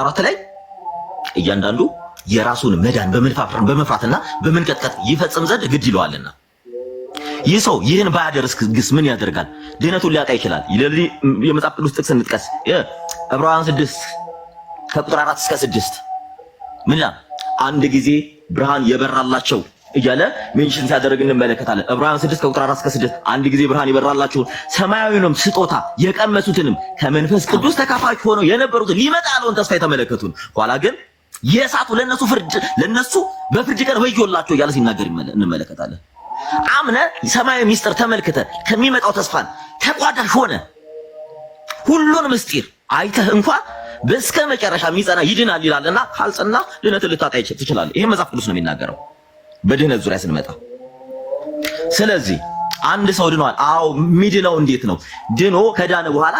4 ላይ እያንዳንዱ የራሱን መዳን በመፍራትና በመንቀጥቀጥ ይፈጽም ዘንድ ግድ ይለዋልና ይህ ሰው ይህን ባያደርግስ ምን ያደርጋል? ድህነቱን ሊያጣ ይችላል። የመጽሐፍ ቅዱስ ጥቅስ እንጥቀስ። ዕብራውያን 6 ከቁጥር 4 እስከ 6 ምን ይላል? አንድ ጊዜ ብርሃን የበራላቸው እያለ mention ሲያደርግ እንመለከታለን። ዕብራውያን 6 ከቁጥር 4 እስከ 6 አንድ ጊዜ ብርሃን የበራላቸውን ሰማያዊውንም ስጦታ የቀመሱትንም ከመንፈስ ቅዱስ ተካፋዮች ሆነው የነበሩትን ሊመጣ ያለውን ተስፋ የተመለከቱን ኋላ ግን የእሳቱ ለነሱ ፍርድ ለነሱ በፍርድ ቀን ወዮላቸው እያለ ሲናገር እንመለከታለን። አምነ ሰማያዊ ሚስጥር ተመልክተ ከሚመጣው ተስፋን ተቋዳሽ ሆነ ሁሉን ምስጢር አይተህ እንኳ እስከ መጨረሻ የሚጸና ይድናል ይላልና ካልጸና ድነትን ልታጣ ትችላለህ። ይሄ መጽሐፍ ቅዱስ ነው የሚናገረው በድህነት ዙሪያ ስንመጣ። ስለዚህ አንድ ሰው ድኗል። አዎ የሚድነው እንዴት ነው? ድኖ ከዳነ በኋላ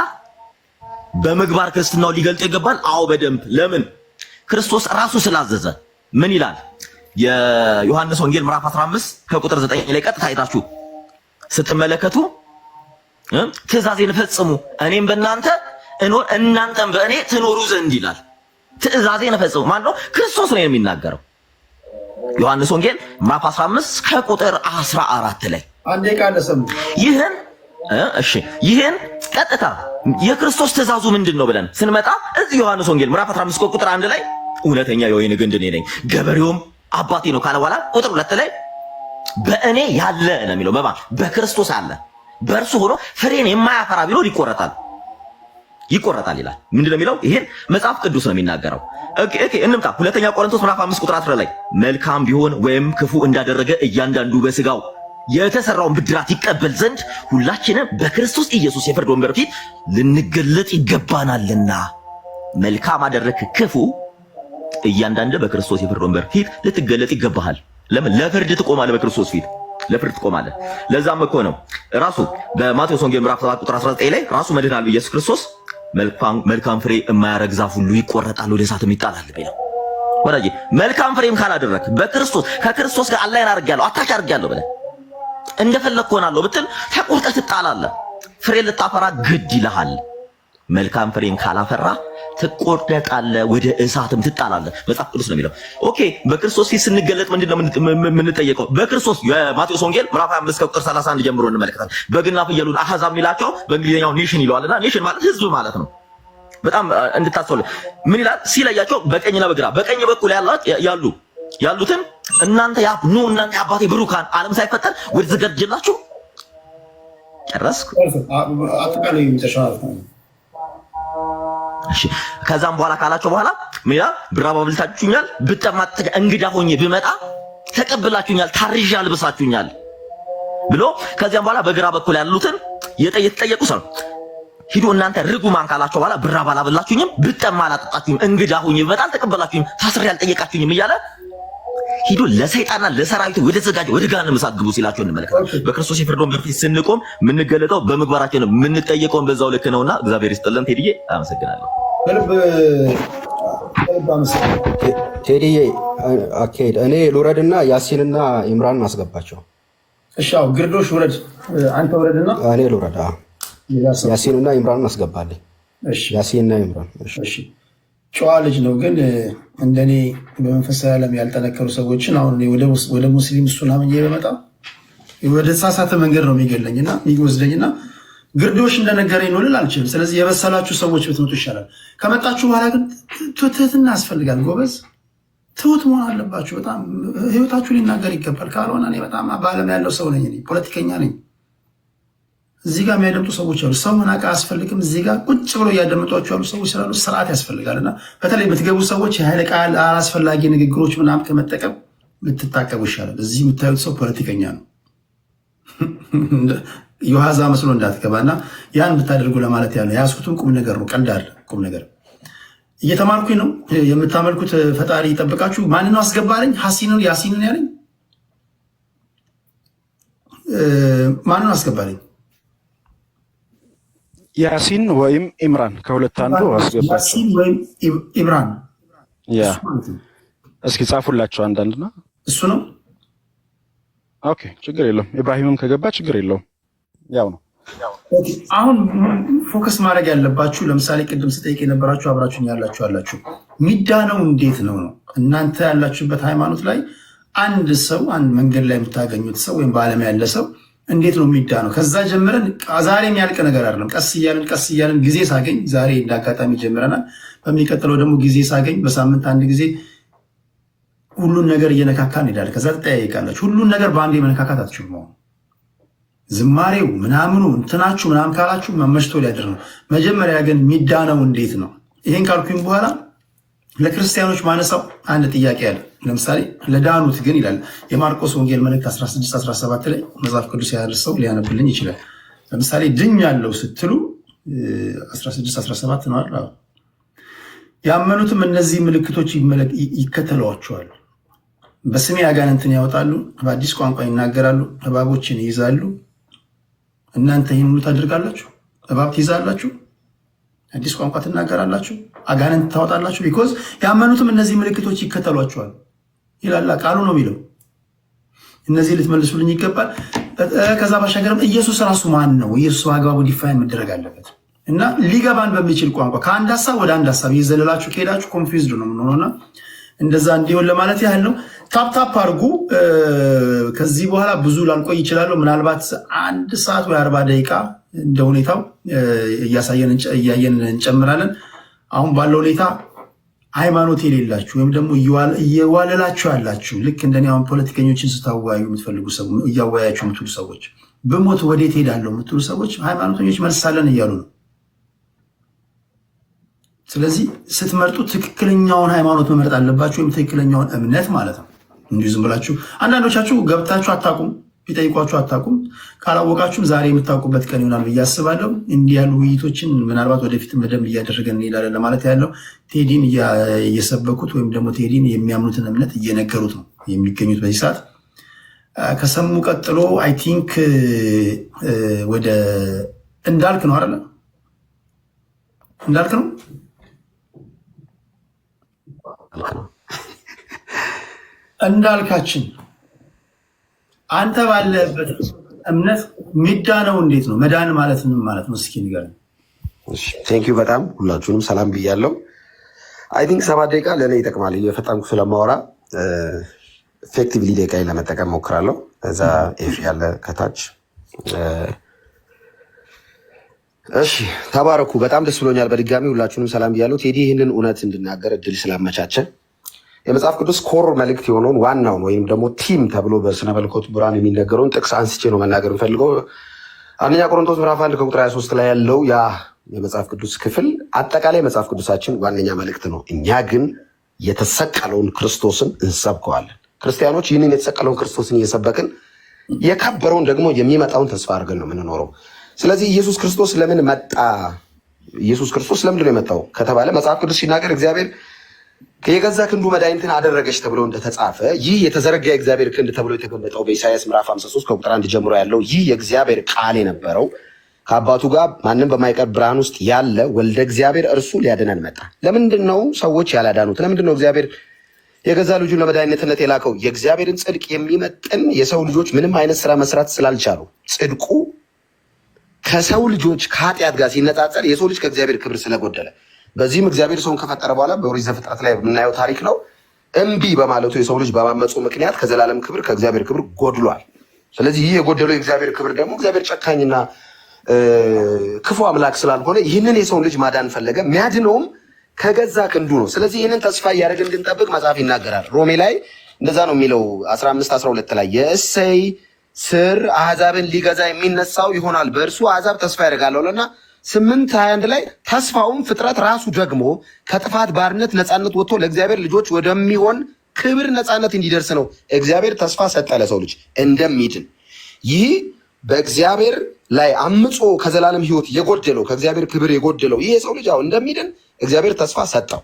በምግባር ክርስትናው ሊገልጥ ይገባል። አዎ በደንብ ለምን? ክርስቶስ ራሱ ስላዘዘ። ምን ይላል? የዮሐንስ ወንጌል ምዕራፍ 15 ከቁጥር 9 ላይ ቀጥታ አይታችሁ ስትመለከቱ ትእዛዜን ፈጽሙ እኔም በእናንተ እኖር እናንተም በእኔ ትኖሩ ዘንድ ይላል። ትእዛዜን ፈጽሙ ማን ነው? ክርስቶስ ነው የሚናገረው። ዮሐንስ ወንጌል ምዕራፍ 15 ከቁጥር 14 ላይ አንዴ ቃል ሰሙ። ይህን እሺ ይህን ቀጥታ የክርስቶስ ትእዛዙ ምንድን ነው ብለን ስንመጣ እዚህ ዮሐንስ ወንጌል ምዕራፍ 15 ቁጥር 1 ላይ እውነተኛ የወይን ግንድ እኔ ነኝ ገበሬውም አባቴ ነው ካለ በኋላ ቁጥር 2 ላይ በእኔ ያለ ነው የሚለው። በማን? በክርስቶስ አለ። በእርሱ ሆኖ ፍሬን የማያፈራ ቢኖር ይቆረጣል ይቆረጣል ይላል። ምንድን ነው የሚለው? ይሄን መጽሐፍ ቅዱስ ነው የሚናገረው። Okay okay፣ እንምጣ። ሁለተኛ ቆሮንቶስ ምዕራፍ 5 ቁጥር 10 ላይ መልካም ቢሆን ወይም ክፉ እንዳደረገ እያንዳንዱ በስጋው የተሰራውን ብድራት ይቀበል ዘንድ ሁላችንም በክርስቶስ ኢየሱስ የፍርድ ወንበር ፊት ልንገለጥ ይገባናልና፣ መልካም አደረክ ክፉ፣ እያንዳንዱ በክርስቶስ የፍርድ ወንበር ፊት ልትገለጥ ይገባሃል። ለምን? ለፍርድ ትቆማለህ። በክርስቶስ ፊት ለፍርድ ትቆማለህ። ለዛም እኮ ነው ራሱ በማቴዎስ ወንጌል ምዕራፍ 7 ቁጥር 19 ላይ ራሱ መድኃኔዓለም ኢየሱስ ክርስቶስ መልካም ፍሬ የማያረግ ዛፍ ሁሉ ይቆረጣል፣ ወደ እሳትም ይጣላል ቢለው። ወዳጄ መልካም ፍሬም ካላደረክ በክርስቶስ ከክርስቶስ ጋር align አድርጌያለሁ attach አድርጌያለሁ ብለህ እንደፈለግክ ሆናለሁ ብትል ተቆርጠህ ትጣላለህ። ፍሬ ልታፈራ ግድ ይልሃል። መልካም ፍሬን ካላፈራ ትቆረጣለህ፣ ወደ እሳትም ትጣላለህ። መጽሐፍ ቅዱስ ነው የሚለው። Okay፣ በክርስቶስ ፊት ስንገለጥ ምንድን ነው የምንጠየቀው? በክርስቶስ የማቴዎስ ወንጌል ምዕራፍ 25 ከቁጥር 31 ጀምሮ እንመለከታለን። በግና ፍየሉን አሕዛብ የሚላቸው በእንግሊዝኛው nation ይለዋልና nation ማለት ህዝብ ማለት ነው። በጣም እንድታስተውል ምን ይላል ሲለያቸው በቀኝና በግራ፣ በቀኝ በኩል ያሉ ያሉትን እናንተ ያ ኑ እናንተ የአባቴ ብሩካን ዓለም ሳይፈጠር ወደ ተዘጋጀላችሁ። ጨረስኩ። አጠቃላይ ነው። እሺ፣ ከዛም በኋላ ካላቸው በኋላ ምን ይላል? ብራብ አብልታችሁኛል፣ ብጠማ እንግዳ ሆኜ ብመጣ ተቀብላችሁኛል፣ ታርዤ አልብሳችሁኛል ብሎ ከዚያም በኋላ በግራ በኩል ያሉትን የተጠየቁ ሰው ሂዱ እናንተ ርጉማን ካላቸው በኋላ ብራብ አላበላችሁኝም፣ ብጠማ አላጠጣችሁኝም፣ እንግዳ ሆኜ ብመጣ አልተቀበላችሁኝም፣ ታስሬ አልጠየቃችሁኝም እያለ ሂዱ ለሰይጣንና ለሰራዊቱ ወደ ተዘጋጀ ወደ ገሃነመ እሳት ግቡ ሲላቸው እንመለከታለን። በክርስቶስ የፍርድ ወንበር ፊት ስንቆም የምንገለጠው በምግባራችን ነው፣ የምንጠየቀውን በዛው ልክ ነውና እግዚአብሔር ይስጥልን። ቴዲዬ አመሰግናለሁ። ከልብ ከልብ አመሰግናለሁ። ቴዲዬ አካሄድ እኔ ልውረድና ያሲንና ኢምራን አስገባቸው። እሺ፣ አዎ፣ ግርዶሽ ውረድ፣ አንተ ውረድና እኔ ልውረድ። አዎ። ሌላ ሰው ያሲንና ኢምራን አስገባልኝ። እሺ። ያሲንና ኢምራን። እሺ። እሺ። ጨዋ ልጅ ነው፣ ግን እንደኔ በመንፈሳዊ ዓለም ያልጠነከሩ ሰዎችን አሁን እኔ ወደ ሙስሊም እሱን አምኜ በመጣ ወደ ተሳሳተ መንገድ ነው የሚገለኝና የሚወስደኝና ግርዶሽ እንደነገረኝ ነው ልል አልችልም። ስለዚህ የበሰላችሁ ሰዎች ብትመጡ ይሻላል። ከመጣችሁ በኋላ ግን ትህትና ያስፈልጋል። ጎበዝ፣ ትሁት መሆን አለባችሁ። በጣም ህይወታችሁ ሊናገር ይገባል። ካልሆነ እኔ በጣም በዓለም ያለው ሰው ነኝ፣ እኔ ፖለቲከኛ ነኝ። እዚህ ጋር የሚያደምጡ ሰዎች አሉ። ሰው መናቅ አያስፈልግም። እዚህ ጋር ቁጭ ብሎ እያደመጧቸው ያሉ ሰዎች ስላሉ ስርዓት ያስፈልጋል። እና በተለይ የምትገቡ ሰዎች የኃይለ ቃል አላስፈላጊ ንግግሮች ምናምን ከመጠቀም ልትታቀቡ ይሻላል። እዚህ የምታዩት ሰው ፖለቲከኛ ነው። የዋዛ መስሎ እንዳትገባ እና ያን ብታደርጉ ለማለት ያለ የያዝኩትም ቁም ነገር ነው። ቀልድ አለ፣ ቁም ነገር እየተማርኩኝ ነው። የምታመልኩት ፈጣሪ ይጠብቃችሁ። ማንን ነው አስገባለኝ? ሀሲንን ያሲንን ያለኝ ማንን አስገባለኝ? ያሲን ወይም ኢምራን ከሁለት አንዱ አስገባቸው። ያሲን ወይም ኢምራን። Yeah። እሱ ማለት ነው። እስኪ ጻፉላቸው አንዳንድና እሱ ነው። Okay፣ ችግር የለውም። ኢብራሂምም ከገባ ችግር የለውም። ያው ነው። Okay፣ አሁን focus ማድረግ ያለባችሁ ለምሳሌ ቅድም ስጠይቅ የነበራችሁ አብራችሁኝ ያላችሁ አላችሁ፣ ሚዳነው እንዴት ነው ነው እናንተ ያላችሁበት ሃይማኖት ላይ አንድ ሰው፣ አንድ መንገድ ላይ የምታገኙት ሰው ወይም በዓለም ያለ ሰው እንዴት ነው የሚዳነው? ከዛ ጀምረን ዛሬ የሚያልቅ ነገር አይደለም። ቀስ እያልን ቀስ እያልን ጊዜ ሳገኝ፣ ዛሬ እንደ አጋጣሚ ጀምረናል። በሚቀጥለው ደግሞ ጊዜ ሳገኝ በሳምንት አንድ ጊዜ ሁሉን ነገር እየነካካ እንሄዳለን። ከዛ ትጠያይቃላችሁ። ሁሉን ነገር በአንዴ መነካካት አትችሉም። አሁን ዝማሬው ምናምኑ እንትናችሁ ምናምን ካላችሁ መመሽቶ ሊያድር ነው። መጀመሪያ ግን የሚዳነው እንዴት ነው? ይሄን ካልኩኝ በኋላ ለክርስቲያኖች ማነሳው አንድ ጥያቄ አለ። ለምሳሌ ለዳኑት ግን ይላል የማርቆስ ወንጌል መልእክት 16 17 ላይ፣ መጽሐፍ ቅዱስ ያለ ሰው ሊያነብልኝ ይችላል። ለምሳሌ ድኛለሁ ስትሉ 16 17 ነው አይደል? አዎ። ያመኑትም እነዚህ ምልክቶች ይከተሏቸዋል። በስሜ አጋንንትን ያወጣሉ፣ በአዲስ ቋንቋ ይናገራሉ፣ እባቦችን ይይዛሉ። እናንተ ይህን ሁሉ ታደርጋላችሁ? እባብ ትይዛላችሁ፣ አዲስ ቋንቋ ትናገራላችሁ፣ አጋንንት ታወጣላችሁ። Because ያመኑትም እነዚህ ምልክቶች ይከተሏቸዋል ይላል ቃሉ ነው የሚለው። እነዚህ ልትመልሱልኝ ይገባል። ከዛ ባሻገርም ኢየሱስ ራሱ ማን ነው? ኢየሱስ በአግባቡ define መደረግ አለበት እና ሊገባን በሚችል ቋንቋ ከአንድ ሀሳብ ወደ አንድ ሀሳብ እየዘለላችሁ ከሄዳችሁ confused ነው የምንሆነው እና እንደዛ እንዲሆን ለማለት ያህል ነው። Tap tap አድርጉ። ከዚህ በኋላ ብዙ ላልቆይ ይችላለሁ። ምናልባት አንድ ሰዓት ወይ 40 ደቂቃ እንደ ሁኔታው እያሳየን እያየን እንጨምራለን። አሁን ባለው ሁኔታ ሃይማኖት የሌላችሁ ወይም ደግሞ እየዋለላችሁ ያላችሁ፣ ልክ እንደኔ አሁን ፖለቲከኞችን ስታወያዩ የምትፈልጉ፣ እያወያያችሁ የምትሉ ሰዎች፣ ብሞት ወዴት ሄዳለሁ የምትሉ ሰዎች ሃይማኖተኞች መልሳለን እያሉ ነው። ስለዚህ ስትመርጡ ትክክለኛውን ሃይማኖት መምረጥ አለባችሁ፣ ወይም ትክክለኛውን እምነት ማለት ነው። እንዲሁ ዝም ብላችሁ አንዳንዶቻችሁ ገብታችሁ አታውቁም፣ ቢጠይቋችሁ አታውቁም። ካላወቃችሁም ዛሬ የምታውቁበት ቀን ይሆናል ብዬ አስባለሁ። እንዲህ ያሉ ውይይቶችን ምናልባት ወደፊትም በደንብ እያደረገን እንሄዳለን ለማለት ያለው። ቴዲን እየሰበኩት ወይም ደግሞ ቴዲን የሚያምኑትን እምነት እየነገሩት ነው የሚገኙት በዚህ ሰዓት። ከሰሙ ቀጥሎ I think ወደ እንዳልክ ነው አይደለ? እንዳልክ ነው። እንዳልካችን፣ አንተ ባለህበት እምነት ሚዳነው እንዴት ነው? መዳን ማለት ምን ማለት ነው? እስኪ ንገረኝ። Thank you በጣም፣ ሁላችሁንም ሰላም ብያለሁ። I think 7 ደቂቃ ለእኔ ይጠቅማል። እየፈጠንኩ ስለማወራ effectively ደቂቃዬን ለመጠቀም ሞክራለሁ። እዛ ኤፊ ያለ ከታች። እሺ፣ ተባረኩ። በጣም ደስ ብሎኛል። በድጋሚ ሁላችሁንም ሰላም ብያለሁ። ቴዲ ይህንን እውነት እንድናገር እድል ስላመቻቸ፣ የመጽሐፍ ቅዱስ core መልእክት የሆነውን ዋናውን ወይም ደግሞ theme ተብሎ በስነ መለኮት ብርሃን የሚነገረውን ጥቅስ አንስቼ ነው መናገር የምፈልገው። አንደኛ ቆሮንቶስ ምዕራፍ 1 ከቁጥር 23 ላይ ያለው ያ የመጽሐፍ ቅዱስ ክፍል አጠቃላይ መጽሐፍ ቅዱሳችን ዋነኛ መልእክት ነው። እኛ ግን የተሰቀለውን ክርስቶስን እንሰብከዋለን። ክርስቲያኖች ይህንን የተሰቀለውን ክርስቶስን እየሰበክን የከበረውን ደግሞ የሚመጣውን ተስፋ አድርገን ነው የምንኖረው። ስለዚህ ኢየሱስ ክርስቶስ ለምን መጣ? ኢየሱስ ክርስቶስ ለምንድን ነው የመጣው ከተባለ መጽሐፍ ቅዱስ ሲናገር እግዚአብሔር የገዛ ክንዱ መድኃኒትን አደረገች ተብሎ እንደተጻፈ፣ ይህ የተዘረጋ የእግዚአብሔር ክንድ ተብሎ የተገለጠው በኢሳያስ ምዕራፍ 53 ከቁጥር 1 ጀምሮ ያለው ይህ የእግዚአብሔር ቃል የነበረው፣ ከአባቱ ጋር ማንም በማይቀርብ ብርሃን ውስጥ ያለ ወልደ እግዚአብሔር እርሱ ሊያድነን መጣ። ለምንድን ነው ሰዎች ያላዳኑት? ለምንድን ነው እግዚአብሔር የገዛ ልጁን ለመድኃኒትነት የላከው? የእግዚአብሔርን ጽድቅ የሚመጥን የሰው ልጆች ምንም አይነት ስራ መስራት ስላልቻሉ፣ ጽድቁ ከሰው ልጆች ከኃጢአት ጋር ሲነጻጸር የሰው ልጅ ከእግዚአብሔር ክብር ስለጎደለ፣ በዚህም እግዚአብሔር ሰውን ከፈጠረ በኋላ በኦሪት ዘፍጥረት ላይ የምናየው ታሪክ ነው። እምቢ በማለቱ፣ የሰው ልጅ በማመፁ ምክንያት ከዘላለም ክብር፣ ከእግዚአብሔር ክብር ጎድሏል። ስለዚህ ይህ የጎደለው የእግዚአብሔር ክብር ደግሞ እግዚአብሔር ጨካኝና ክፉ አምላክ ስላልሆነ ይህንን የሰውን ልጅ ማዳን ፈለገ። የሚያድነውም ከገዛ ክንዱ ነው። ስለዚህ ይህንን ተስፋ እያደረግን እንድንጠብቅ መጽሐፍ ይናገራል። ሮሜ ላይ እንደዛ ነው የሚለው፣ 15 12 ላይ የእሴይ ስር አሕዛብን ሊገዛ የሚነሳው ይሆናል፣ በእርሱ አሕዛብ ተስፋ ያደርጋሉ እና 8:21 ላይ ተስፋውም ፍጥረት ራሱ ደግሞ ከጥፋት ባርነት ነፃነት ወጥቶ ለእግዚአብሔር ልጆች ወደሚሆን ክብር ነፃነት እንዲደርስ ነው። እግዚአብሔር ተስፋ ሰጠ ለሰው ልጅ እንደሚድን። ይህ በእግዚአብሔር ላይ አምጾ ከዘላለም ሕይወት የጎደለው፣ ከእግዚአብሔር ክብር የጎደለው ይህ የሰው ልጅ አሁን እንደሚድን እግዚአብሔር ተስፋ ሰጠው።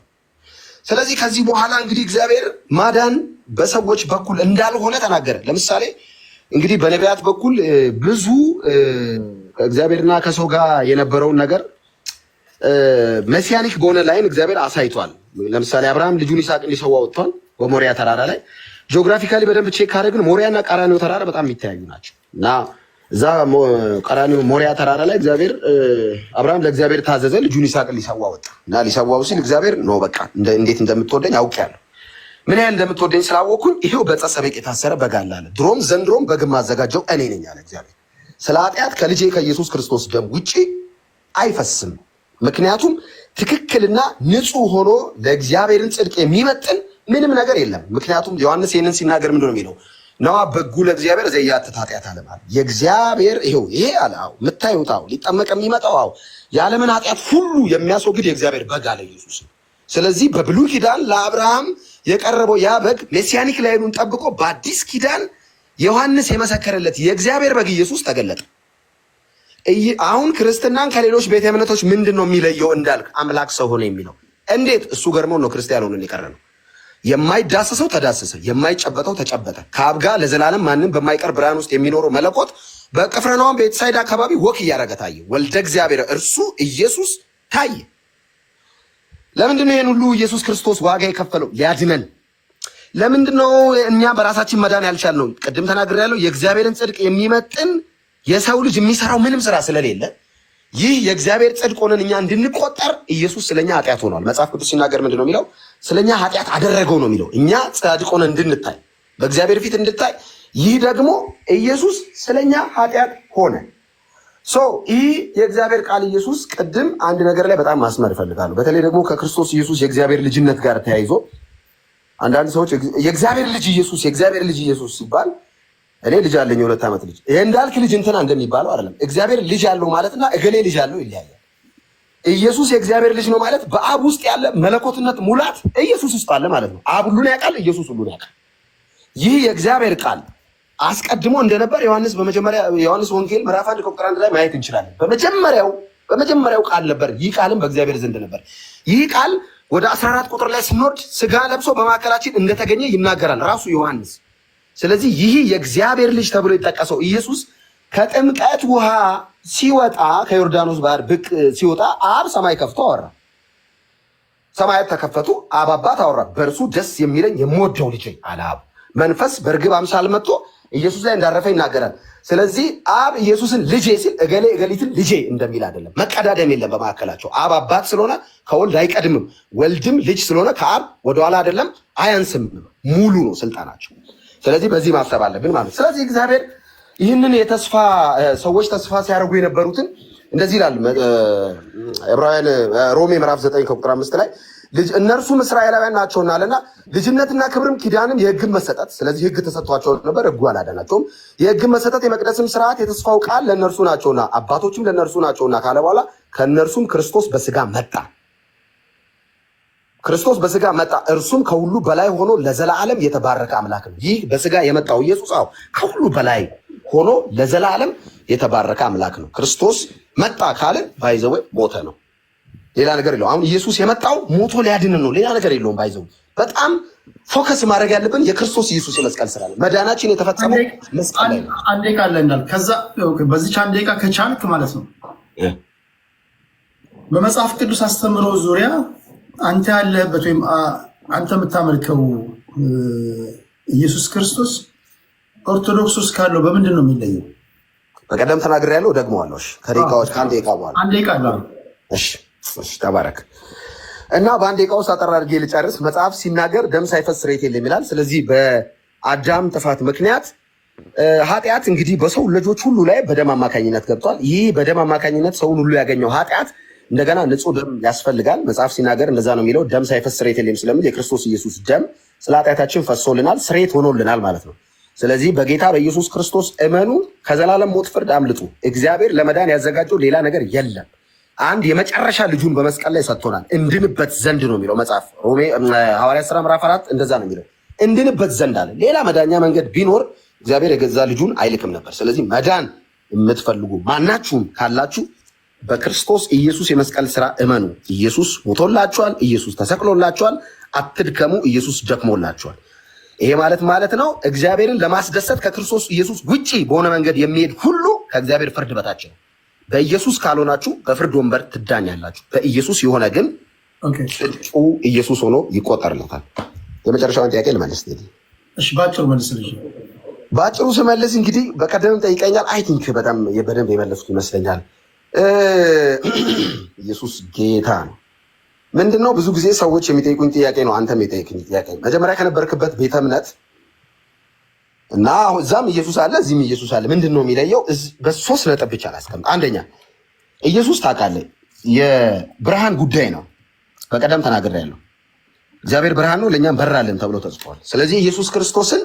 ስለዚህ ከዚህ በኋላ እንግዲህ እግዚአብሔር ማዳን በሰዎች በኩል እንዳልሆነ ተናገረ። ለምሳሌ እንግዲህ በነቢያት በኩል ብዙ ከእግዚአብሔርና ከሰው ጋር የነበረውን ነገር messianic በሆነ line እግዚአብሔር አሳይቷል። ለምሳሌ አብርሃም ልጁን ይስሐቅን ሊሰዋ ወጥቷል በሞሪያ ተራራ ላይ። Geographically በደንብ check ካደረግን ሞሪያና ቀራንዮ ተራራ በጣም የሚተያዩ ናቸው እና እዛ ቀራንዮ ሞሪያ ተራራ ላይ እግዚአብሔር አብርሃም ለእግዚአብሔር ታዘዘ። ልጁን ይስሐቅን ሊሰዋ ወጣ እና ሊሰዋው ሲል እግዚአብሔር no፣ በቃ እንዴት እንደምትወደኝ አውቄያለሁ፣ ምን ያህል እንደምትወደኝ ስላወቅኩኝ ይሄው በዕፀ ሰቤቅ የታሰረ በግ አለ አለ። ድሮም ዘንድሮም በግ ማዘጋጀው እኔ ነኝ አለ እግዚአብሔር። ስለ ኃጢአት ከልጄ ከኢየሱስ ክርስቶስ ደም ውጪ አይፈስም። ምክንያቱም ትክክልና ንጹሕ ሆኖ ለእግዚአብሔርን ጽድቅ የሚመጥን ምንም ነገር የለም። ምክንያቱም ዮሐንስ ይህንን ሲናገር ምንድን ነው የሚለው? ነዋ በጉ ለእግዚአብሔር ዘያትት ኃጢአት አለ ማለት የእግዚአብሔር ይኸው ይሄ አለ። አዎ የምታዩት፣ አዎ ሊጠመቅ የሚመጣው፣ አዎ የዓለምን ኃጢአት ሁሉ የሚያስወግድ የእግዚአብሔር በግ አለ ኢየሱስ። ስለዚህ በብሉይ ኪዳን ለአብርሃም የቀረበው ያ በግ messianic line ኡን ጠብቆ በአዲስ ኪዳን ዮሐንስ የመሰከረለት የእግዚአብሔር በግ ኢየሱስ ተገለጠ። አሁን ክርስትናን ከሌሎች ቤተ እምነቶች ምንድን ነው የሚለየው እንዳልክ አምላክ ሰው ሆነ የሚለው እንዴት? እሱ ገርሞን ነው ክርስቲያን ሆነን የቀረ ነው። የማይዳሰሰው ተዳሰሰ፣ የማይጨበጠው ተጨበጠ። ከአብ ጋር ለዘላለም ማንም በማይቀር ብርሃን ውስጥ የሚኖረው መለኮት በቅፍርናሆም ቤተሳይዳ አካባቢ walk እያደረገ ታየ። ወልደ እግዚአብሔር እርሱ ኢየሱስ ታየ። ለምንድን ነው ይህን ሁሉ ኢየሱስ ክርስቶስ ዋጋ የከፈለው? ሊያድነን። ለምንድን ነው እኛ በራሳችን መዳን ያልቻልነው? ቅድም ተናግሬያለሁ። የእግዚአብሔርን ጽድቅ የሚመጥን የሰው ልጅ የሚሰራው ምንም ስራ ስለሌለ ይህ የእግዚአብሔር ጽድቅ ሆነን እኛ እንድንቆጠር ኢየሱስ ስለኛ ኃጢአት ሆኗል። መጽሐፍ ቅዱስ ሲናገር ምንድን ነው የሚለው? ስለኛ ኃጢአት አደረገው ነው የሚለው። እኛ ጻድቅ ሆነን እንድንታይ፣ በእግዚአብሔር ፊት እንድታይ፣ ይህ ደግሞ ኢየሱስ ስለኛ ኃጢአት ሆነ። So ይህ የእግዚአብሔር ቃል ኢየሱስ፣ ቅድም አንድ ነገር ላይ በጣም ማስመር እፈልጋለሁ። በተለይ ደግሞ ከክርስቶስ ኢየሱስ የእግዚአብሔር ልጅነት ጋር ተያይዞ አንዳንድ ሰዎች የእግዚአብሔር ልጅ ኢየሱስ፣ የእግዚአብሔር ልጅ ኢየሱስ ሲባል እኔ ልጅ አለኝ፣ የ2 ዓመት ልጅ፣ ይሄ እንዳልክ ልጅ እንትና እንደሚባለው አይደለም። እግዚአብሔር ልጅ አለው ማለትና እገሌ ልጅ አለው ይለያያል። ኢየሱስ የእግዚአብሔር ልጅ ነው ማለት በአብ ውስጥ ያለ መለኮትነት ሙላት ኢየሱስ ውስጥ አለ ማለት ነው። አብ ሁሉን ያውቃል፣ ኢየሱስ ሁሉን ያውቃል። ይህ የእግዚአብሔር ቃል አስቀድሞ እንደነበር ዮሐንስ በመጀመሪያ ዮሐንስ ወንጌል ምዕራፍ 1 ከቁጥር 1 ላይ ማየት እንችላለን። በመጀመሪያው ቃል ነበር፣ ይህ ቃልም በእግዚአብሔር ዘንድ ነበር። ይህ ቃል ወደ 14 ቁጥር ላይ ስንወርድ ስጋ ለብሶ በመካከላችን እንደተገኘ ይናገራል ራሱ ዮሐንስ። ስለዚህ ይህ የእግዚአብሔር ልጅ ተብሎ የተጠቀሰው ኢየሱስ ከጥምቀት ውሃ ሲወጣ፣ ከዮርዳኖስ ባህር ብቅ ሲወጣ አብ ሰማይ ከፍቶ አወራ። ሰማያት ተከፈቱ፣ አብ አባት አወራ። በእርሱ ደስ የሚለኝ የምወደው ልጄ አለ አብ። መንፈስ በእርግብ አምሳል መጥቶ ኢየሱስ ላይ እንዳረፈ ይናገራል። ስለዚህ አብ ኢየሱስን ልጄ ሲል እገሌ እገሊትን ልጄ እንደሚል አይደለም። መቀዳደም የለም በመካከላቸው። አብ አባት ስለሆነ ከወልድ አይቀድምም። ወልድም ልጅ ስለሆነ ከአብ ወደኋላ አይደለም፣ አያንስም። ሙሉ ነው ስልጣናቸው። ስለዚህ በዚህ ማሰብ አለብን ማለት ነው። ስለዚህ እግዚአብሔር ይህንን የተስፋ ሰዎች ተስፋ ሲያደርጉ የነበሩትን እንደዚህ ይላል ዕብራውያን ሮሜ ምዕራፍ 9 ከቁጥር 5 ላይ፣ ልጅ እነርሱም እስራኤላውያን ናቸውና አለና ልጅነትና ክብርም ኪዳንም የሕግም መሰጠት፣ ስለዚህ ሕግ ተሰጥቷቸው ነበር፣ ሕጉ አላዳናቸውም። የሕግም መሰጠት የመቅደስም ስርዓት የተስፋው ቃል ለእነርሱ ናቸውና አባቶችም ለእነርሱ ናቸውና ካለ በኋላ ከእነርሱም ክርስቶስ በስጋ መጣ። ክርስቶስ በስጋ መጣ፣ እርሱም ከሁሉ በላይ ሆኖ ለዘላለም የተባረከ አምላክ ነው። ይህ በስጋ የመጣው ኢየሱስ፣ አዎ፣ ከሁሉ በላይ ሆኖ ለዘላለም የተባረከ አምላክ ነው። ክርስቶስ መጣ ካልን by the way ሞተ ነው። ሌላ ነገር የለውም። አሁን ኢየሱስ የመጣው ሞቶ ሊያድንን ነው። ሌላ ነገር የለውም። By the way በጣም focus ማድረግ ያለብን የክርስቶስ ኢየሱስ የመስቀል ስራ ነው። መዳናችን የተፈጸመው መስቀል ላይ ነው። አንድ ደቂቃ አለ እንዳል፣ ከዛ በዚች አንድ ደቂቃ ከቻልክ ማለት ነው፣ በመጽሐፍ ቅዱስ አስተምህሮ ዙሪያ አንተ ያለህበት ወይም አንተ የምታመልከው ኢየሱስ ክርስቶስ ኦርቶዶክስ ውስጥ ካለው በምንድን ነው የሚለየው? በቀደም ተናግሬያለሁ፣ ደግመዋለሁ። እሺ፣ ከደቂቃዎች ከአንድ ደቂቃ በኋላ። አንድ ደቂቃ አለ። እሺ፣ ተባረክ። እና በአንድ ደቂቃ ውስጥ አጠር አድርጌ ልጨርስ። መጽሐፍ ሲናገር ደም ሳይፈስ ስርየት የለም ይላል። ስለዚህ በአዳም ጥፋት ምክንያት ኃጢአት እንግዲህ በሰው ልጆች ሁሉ ላይ በደም አማካኝነት ገብቷል። ይህ በደም አማካኝነት ሰውን ሁሉ ያገኘው ኃጢአት እንደገና ንጹህ ደም ያስፈልጋል። መጽሐፍ ሲናገር እንደዛ ነው የሚለው። ደም ሳይፈስ ስርየት የለም ስለሚል የክርስቶስ ኢየሱስ ደም ስለ ኃጢአታችን ፈሶልናል፣ ስርየት ሆኖልናል ማለት ነው። ስለዚህ በጌታ በኢየሱስ ክርስቶስ እመኑ፣ ከዘላለም ሞት ፍርድ አምልጡ። እግዚአብሔር ለመዳን ያዘጋጀው ሌላ ነገር የለም። አንድ የመጨረሻ ልጁን በመስቀል ላይ ሰጥቶናል፣ እንድንበት ዘንድ ነው የሚለው መጽሐፍ። ሮሜ ሐዋርያት ሥራ ምዕራፍ 4 እንደዛ ነው የሚለው፣ እንድንበት ዘንድ አለ። ሌላ መዳኛ መንገድ ቢኖር እግዚአብሔር የገዛ ልጁን አይልክም ነበር። ስለዚህ መዳን የምትፈልጉ ማናችሁም ካላችሁ በክርስቶስ ኢየሱስ የመስቀል ስራ እመኑ። ኢየሱስ ሞቶላችኋል። ኢየሱስ ተሰቅሎላችኋል። አትድከሙ። ኢየሱስ ደክሞላችኋል። ይሄ ማለት ማለት ነው እግዚአብሔርን ለማስደሰት ከክርስቶስ ኢየሱስ ውጪ በሆነ መንገድ የሚሄድ ሁሉ ከእግዚአብሔር ፍርድ በታች ነው። በኢየሱስ ካልሆናችሁ በፍርድ ወንበር ትዳኛላችሁ። በኢየሱስ የሆነ ግን ጽድቁ ኢየሱስ ሆኖ ይቆጠርለታል። የመጨረሻውን ጥያቄ ልመልስ። እሺ፣ በአጭሩ መልስልኝ። በአጭሩ ስመልስ እንግዲህ በቀደምም ጠይቀኛል። I think በጣም በደንብ የመለስኩ ይመስለኛል። ኢየሱስ ጌታ ነው። ምንድን ነው፣ ብዙ ጊዜ ሰዎች የሚጠይቁኝ ጥያቄ ነው። አንተም የጠየቅኝ ጥያቄ፣ መጀመሪያ ከነበርክበት ቤተ እምነት እና እዛም ኢየሱስ አለ፣ እዚህም ኢየሱስ አለ። ምንድን ነው የሚለየው? በሶስት ነጥብ ብቻ ላስቀምጥ። አንደኛ ኢየሱስ ታውቃለህ፣ የብርሃን ጉዳይ ነው። በቀደም ተናግሬያለሁ። እግዚአብሔር ብርሃን ነው፣ ለእኛም በራልን ተብሎ ተጽፏል። ስለዚህ ኢየሱስ ክርስቶስን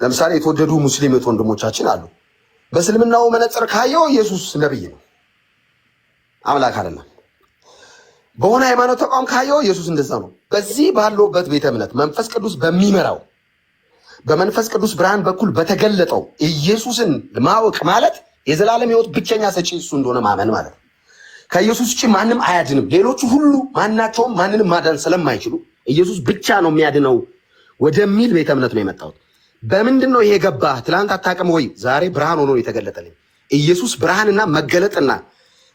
ለምሳሌ የተወደዱ ሙስሊም ወንድሞቻችን አሉ። በእስልምናው መነጽር ካየው ኢየሱስ ነብይ ነው፣ አምላክ አይደለም። በሆነ ሃይማኖት ተቋም ካየው ኢየሱስ እንደዛ ነው። በዚህ ባለውበት ቤተ እምነት መንፈስ ቅዱስ በሚመራው፣ በመንፈስ ቅዱስ ብርሃን በኩል በተገለጠው ኢየሱስን ማወቅ ማለት የዘላለም ሕይወት ብቸኛ ሰጪ እሱ እንደሆነ ማመን ማለት ነው። ከኢየሱስ ውጭ ማንም አያድንም። ሌሎቹ ሁሉ ማናቸውም ማንንም ማዳን ስለማይችሉ ኢየሱስ ብቻ ነው የሚያድነው ወደሚል ቤተ እምነት ነው የመጣሁት። በምንድን ነው ይሄ ገባህ? ትላንት አታውቅም ወይ? ዛሬ ብርሃን ሆኖ ነው የተገለጠልኝ። ኢየሱስ ብርሃንና መገለጥና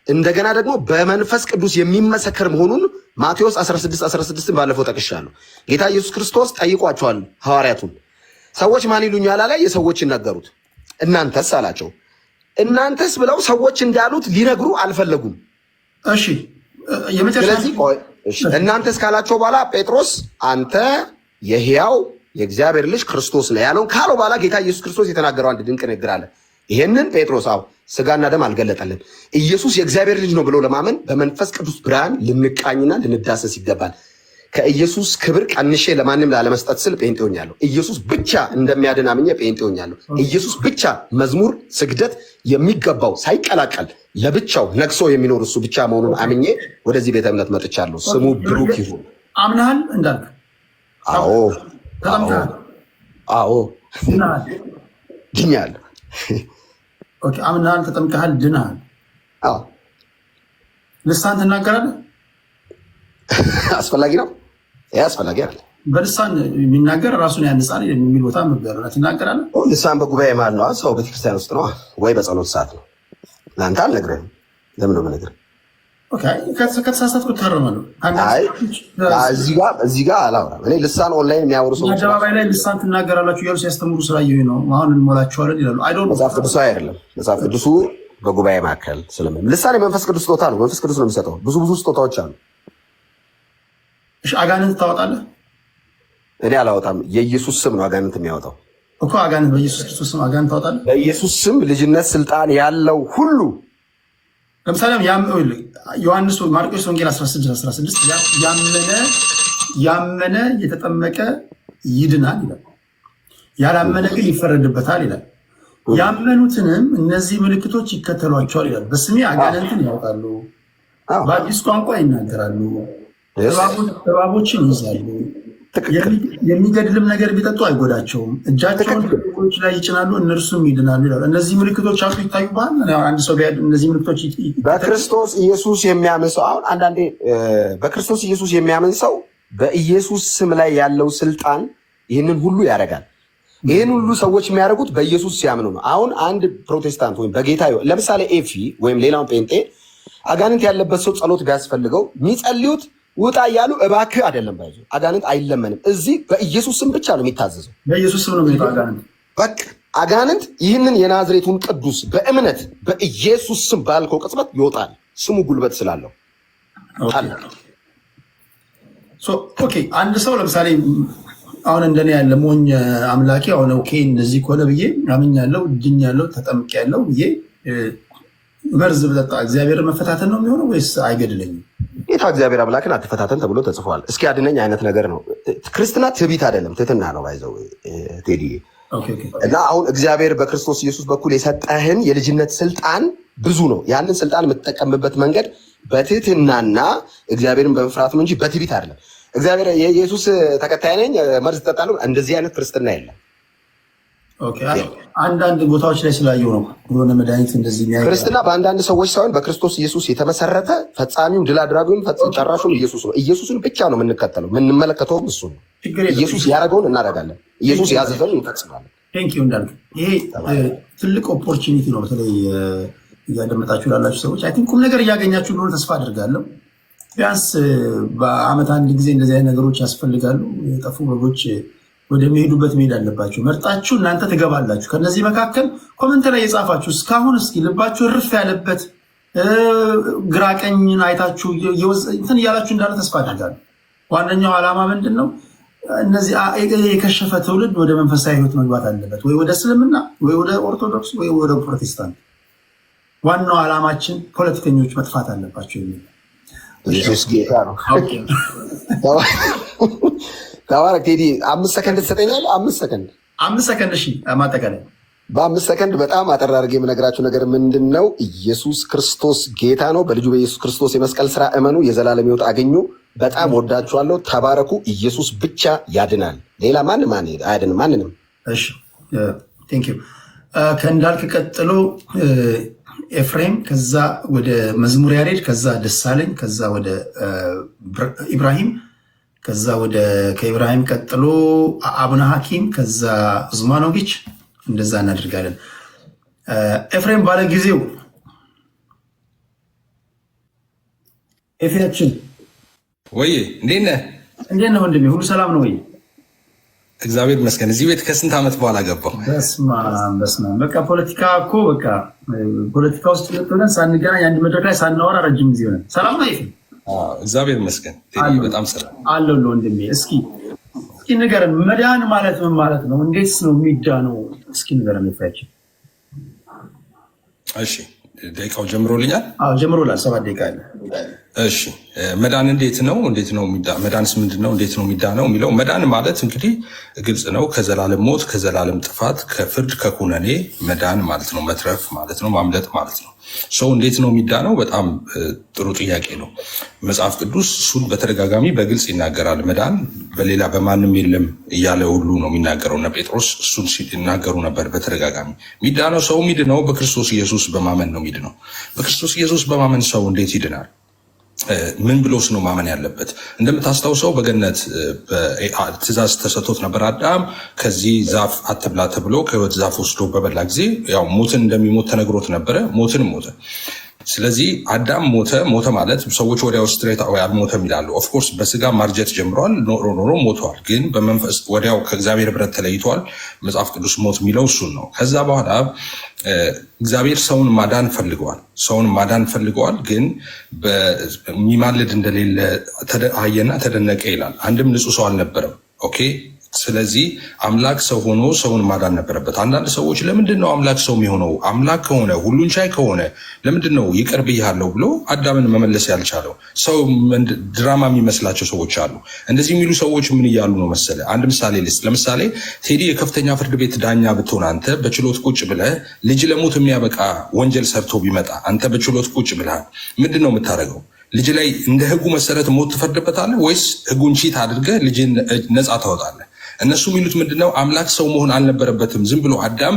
እንደገና ደግሞ በመንፈስ ቅዱስ የሚመሰከር መሆኑን ማቴዎስ 16 16 ባለፈው ጠቅሻለሁ። ጌታ ኢየሱስ ክርስቶስ ጠይቋቸዋል ሐዋርያቱን። ሰዎች ማን ይሉኛል አለ። የሰዎችን ነገሩት። እናንተስ አላቸው። እናንተስ ብለው ሰዎች እንዳሉት ሊነግሩ አልፈለጉም። እሺ፣ የመጨረሻ። ስለዚህ ቆይ፣ እሺ፣ እናንተስ ካላቸው በኋላ ጴጥሮስ አንተ የሕያው የእግዚአብሔር ልጅ ክርስቶስ ነህ ያለውን ካለው በኋላ ጌታ ኢየሱስ ክርስቶስ የተናገረው አንድ ድንቅ ንግግር አለ። ይሄንን ጴጥሮስ አዎ ስጋና ደም አልገለጠልን። ኢየሱስ የእግዚአብሔር ልጅ ነው ብሎ ለማመን በመንፈስ ቅዱስ ብርሃን ልንቃኝና ልንዳሰስ ይገባል። ከኢየሱስ ክብር ቀንሼ ለማንም ላለመስጠት ስል ጴንጤ ሆኛለሁ። ኢየሱስ ብቻ እንደሚያድን አምኜ ጴንጤ ሆኛለሁ። ኢየሱስ ብቻ መዝሙር፣ ስግደት የሚገባው፣ ሳይቀላቀል ለብቻው ነግሶ የሚኖር እሱ ብቻ መሆኑን አምኜ ወደዚህ ቤተ እምነት መጥቻለሁ። ስሙ ብሩክ ይሁን። አምነሃል እንዳልክ? አዎ። ተጠምቀሃል? አዎ። ድነሃል? ድኛለሁ። Okay፣ አምነሃል፣ ተጠምቀሃል፣ ድነሃል። አዎ። ልሳን ትናገራለህ? አስፈላጊ ነው? ይሄ አስፈላጊ አይደለም። በልሳን የሚናገር ራሱን ያንጻል የሚል ቦታ መበረ ትናገራለህ? ልሳን በጉባኤ መሀል ነው፣ ሰው ቤተክርስቲያን ውስጥ ነው ወይ በጸሎት ሰዓት ነው። ለአንተ አልነግርህም። ለምን ነው የምነግርህ? Okay፣ ከተሳሳትኩ እታረማለሁ። አይ፣ እዚህ ጋር አላወራም። እኔ ልሳን ኦንላይን የሚያወሩ ሰዎች አደባባይ ላይ ልሳን ትናገራላችሁ እያሉ ሲያስተምሩ ስላየሁኝ ነው። አሁን እንሞላቸዋለን ይላሉ። I don't መጽሐፍ ቅዱሱ አይደለም። መጽሐፍ ቅዱሱ በጉባኤ መካከል ስለምን ልሳን የመንፈስ ቅዱስ ስጦታ ነው። መንፈስ ቅዱስ ነው የሚሰጠው። ብዙ ብዙ ስጦታዎች አሉ። እሺ፣ አጋንንት ታወጣለህ? እኔ አላወጣም። የኢየሱስ ስም ነው አጋንንት የሚያወጣው። እኮ አጋንንት፣ በኢየሱስ ክርስቶስ ስም አጋንንት ታወጣለህ? በኢየሱስ ስም ልጅነት ስልጣን ያለው ሁሉ። ለምሳሌ ዮሐንስ ማርቆስ ወንጌል 16 16 ያመነ የተጠመቀ ይድናል ይላል። ያላመነ ግን ይፈረድበታል ይላል። ያመኑትንም እነዚህ ምልክቶች ይከተሏቸዋል ይላል። በስሜ አጋንንትን ያወጣሉ፣ በአዲስ ቋንቋ ይናገራሉ፣ እባቦችን ይይዛሉ፣ የሚገድልም ነገር ቢጠጡ አይጎዳቸውም፣ እጃቸውን በድውዮች ላይ ይጭናሉ፣ እነርሱም ይድናሉ ይላሉ። እነዚህ ምልክቶች አሉ ይታዩብሃል። አንድ ሰው እነዚህ ምልክቶች በክርስቶስ ኢየሱስ የሚያምን ሰው፣ አሁን አንዳንዴ በክርስቶስ ኢየሱስ የሚያምን ሰው በኢየሱስ ስም ላይ ያለው ስልጣን ይህንን ሁሉ ያደርጋል። ይህን ሁሉ ሰዎች የሚያደርጉት በኢየሱስ ሲያምኑ ነው። አሁን አንድ ፕሮቴስታንት ወይም በጌታ፣ ለምሳሌ ኤፊ ወይም ሌላውን ጴንጤ፣ አጋንንት ያለበት ሰው ጸሎት ቢያስፈልገው የሚጸልዩት ውጣ እያሉ እባክህ አይደለም። ባይዞ አጋንንት አይለመንም። እዚህ በኢየሱስ ስም ብቻ ነው የሚታዘዘው። በኢየሱስ ስም ነው የሚወጣው አጋንንት። በቃ አጋንንት ይህንን የናዝሬቱን ቅዱስ በእምነት በኢየሱስ ስም ባልከው ቅጽበት ይወጣል። ስሙ ጉልበት ስላለው። Okay፣ አንድ ሰው ለምሳሌ አሁን እንደኔ ያለ ሞኝ አምላኪ አሁን okay እንደዚህ ከሆነ ብዬ አምኛለሁ፣ ድኛለሁ፣ ተጠምቄያለሁ ብዬ መርዝ ብጠጣ እግዚአብሔር መፈታተን ነው የሚሆነው ወይስ አይገድለኝም? ጌታ እግዚአብሔር አምላክን አትፈታተን ተብሎ ተጽፏል። እስኪ አድነኝ አይነት ነገር ነው። ክርስትና ትዕቢት አይደለም፣ ትህትና ነው። By the way ቴዲ፣ እና አሁን እግዚአብሔር በክርስቶስ ኢየሱስ በኩል የሰጠህን የልጅነት ስልጣን ብዙ ነው። ያንን ስልጣን የምትጠቀምበት መንገድ በትህትናና እግዚአብሔርን በመፍራት ነው እንጂ በትዕቢት አይደለም። እግዚአብሔር የኢየሱስ ተከታይ ነኝ መርዝ እጠጣለሁ፣ እንደዚህ አይነት ክርስትና የለም። አንዳንድ ቦታዎች ላይ ስላየሁ ነው የሆነ መድኃኒት እንደዚህ። ክርስትና በአንዳንድ ሰዎች ሳይሆን በክርስቶስ ኢየሱስ የተመሰረተ፣ ፈጻሚውም ድል አድራጊውም ጨራሹም ኢየሱስ ነው። ኢየሱስን ብቻ ነው የምንከተለው፣ የምንመለከተውም እሱ ነው። ኢየሱስ ያደረገውን እናደርጋለን። ኢየሱስ ያዘዘውን እንፈጽማለን። Thank you እንዳልክ፣ ይሄ ትልቅ opportunity ነው። በተለይ እያደመጣችሁ ላላችሁ ሰዎች I think ቁም ነገር እያገኛችሁ እንደሆነ ተስፋ አድርጋለሁ። ቢያንስ በአመት አንድ ጊዜ እንደዚህ አይነት ነገሮች ያስፈልጋሉ። የጠፉ በጎች ወደሚሄዱበት መሄድ አለባቸው። መርጣችሁ እናንተ ትገባላችሁ። ከነዚህ መካከል comment ላይ የጻፋችሁ እስካሁን እስኪ ልባችሁ እርፍ ያለበት፣ ግራ ቀኝን አይታችሁ እንትን እያላችሁ እንዳለ ተስፋ አድርጋለሁ። ዋነኛው ዓላማ ምንድን ነው? እነዚህ የከሸፈ ትውልድ ወደ መንፈሳዊ ህይወት መግባት አለበት፣ ወይ ወደ እስልምና፣ ወይ ወደ ኦርቶዶክስ፣ ወይ ወደ ፕሮቴስታንት። ዋናው ዓላማችን ፖለቲከኞች መጥፋት አለባቸው የሚል። ኢየሱስ ጌታ ነው። ተባረክ ቴዲ። 5 ሰከንድ ትሰጠኛለህ? 5 ሰከንድ። 5 ሰከንድ። እሺ፣ ማጠቃለያ። በ5 ሰከንድ በጣም አጠር አድርጌ የምነግራችሁ ነገር ምንድን ነው? ኢየሱስ ክርስቶስ ጌታ ነው። በልጁ በኢየሱስ ክርስቶስ የመስቀል ስራ እመኑ፣ የዘላለም ሕይወት አገኙ። በጣም ወዳችኋለሁ። ተባረኩ። ኢየሱስ ብቻ ያድናል። ሌላ ማንም አያድንም፣ ማንንም። እሺ፣ thank you። ከእንዳልክ ቀጥሎ ኤፍሬም፣ ከዛ ወደ መዝሙር ያሬድ፣ ከዛ ደሳለኝ፣ ከዛ ወደ ኢብራሂም፣ ከዛ ወደ ከኢብራሂም ቀጥሎ አቡነ ሐኪም፣ ከዛ ዙማኖቪች፣ እንደዛ እናደርጋለን። ኤፍሬም ባለ ጊዜው፣ ኤፍሬያችን። ወይ፣ እንዴት ነህ? እንዴት ነህ ወንድሜ? ሁሉ ሰላም ነው ወይ? እግዚአብሔር ይመስገን። እዚህ ቤት ከስንት ዓመት በኋላ ገባሁ። በስመ አብ፣ በስመ አብ። በቃ ፖለቲካ እኮ፣ በቃ ፖለቲካ ውስጥ ብለን ሳንገናኝ፣ አንድ መድረክ ላይ ሳናወራ ረጅም ጊዜ ሆነ። ሰላም ነው ኤፍሬም? እግዚአብሔር ይመስገን፣ በጣም ሰላም። አለሁልህ ወንድሜ። እስኪ ንገረን፣ መዳን ማለት ምን ማለት ነው? እንዴትስ ነው የሚዳነው? እስኪ ንገረን ኤፍሬያችን። እሺ፣ ደቂቃው ጀምሮልኛል? አዎ፣ ጀምሮላል። 7 ደቂቃ አለ። እሺ፣ መዳን እንዴት ነው? እንዴት ነው? መዳንስ ምንድን ነው? እንዴት ነው የሚዳነው የሚለው፣ መዳን ማለት እንግዲህ ግልጽ ነው። ከዘላለም ሞት፣ ከዘላለም ጥፋት፣ ከፍርድ፣ ከኩነኔ መዳን ማለት ነው። መትረፍ ማለት ነው። ማምለጥ ማለት ነው። ሰው እንዴት ነው የሚዳነው? በጣም ጥሩ ጥያቄ ነው። መጽሐፍ ቅዱስ እሱን በተደጋጋሚ በግልጽ ይናገራል። መዳን በሌላ በማንም የለም እያለ ሁሉ ነው የሚናገረው። እነ ጴጥሮስ እሱን ሲናገሩ ነበር በተደጋጋሚ። የሚዳነው፣ ሰው የሚድነው በክርስቶስ ኢየሱስ በማመን ነው የሚድነው። በክርስቶስ ኢየሱስ በማመን ሰው እንዴት ይድናል? ምን ብሎስ ነው ማመን ያለበት? እንደምታስታውሰው በገነት ትእዛዝ ተሰጥቶት ነበር። አዳም ከዚህ ዛፍ አትብላ ተብሎ ከሕይወት ዛፍ ወስዶ በበላ ጊዜ ያው ሞትን እንደሚሞት ተነግሮት ነበረ። ሞትን ሞተ። ስለዚህ አዳም ሞተ። ሞተ ማለት ሰዎች ወዲያው straight away አልሞተም ይላሉ። Of course በስጋ ማርጀት ጀምሯል። ኖሮ ኖሮ ሞተዋል። ግን በመንፈስ ወዲያው ከእግዚአብሔር ህብረት ተለይቷል። መጽሐፍ ቅዱስ ሞት የሚለው እሱን ነው። ከዛ በኋላ እግዚአብሔር ሰውን ማዳን ፈልገዋል። ሰውን ማዳን ፈልገዋል። ግን የሚማልድ እንደሌለ አየና ተደነቀ ይላል። አንድም ንጹሕ ሰው አልነበረም። Okay፣ ስለዚህ አምላክ ሰው ሆኖ ሰውን ማዳን ነበረበት። አንዳንድ ሰዎች ለምንድን ነው አምላክ ሰው የሚሆነው? አምላክ ከሆነ፣ ሁሉን ቻይ ከሆነ ለምንድን ነው ይቅር ብያለሁ ብሎ አዳምን መመለስ ያልቻለው? ሰው ድራማ የሚመስላቸው ሰዎች አሉ። እንደዚህ የሚሉ ሰዎች ምን እያሉ ነው መሰለ? አንድ ምሳሌ ልስጥ። ለምሳሌ ቴዲ፣ የከፍተኛ ፍርድ ቤት ዳኛ ብትሆን፣ አንተ በችሎት ቁጭ ብለህ ልጅ ለሞት የሚያበቃ ወንጀል ሰርቶ ቢመጣ፣ አንተ በችሎት ቁጭ ብለሃል፣ ምንድን ነው የምታደርገው? ልጅ ላይ እንደ ህጉ መሰረት ሞት ትፈርድበታለህ ወይስ ህጉን cheat አድርገህ ልጅን ነፃ ታወጣለህ? እነሱ የሚሉት ምንድነው? አምላክ ሰው መሆን አልነበረበትም፣ ዝም ብሎ አዳም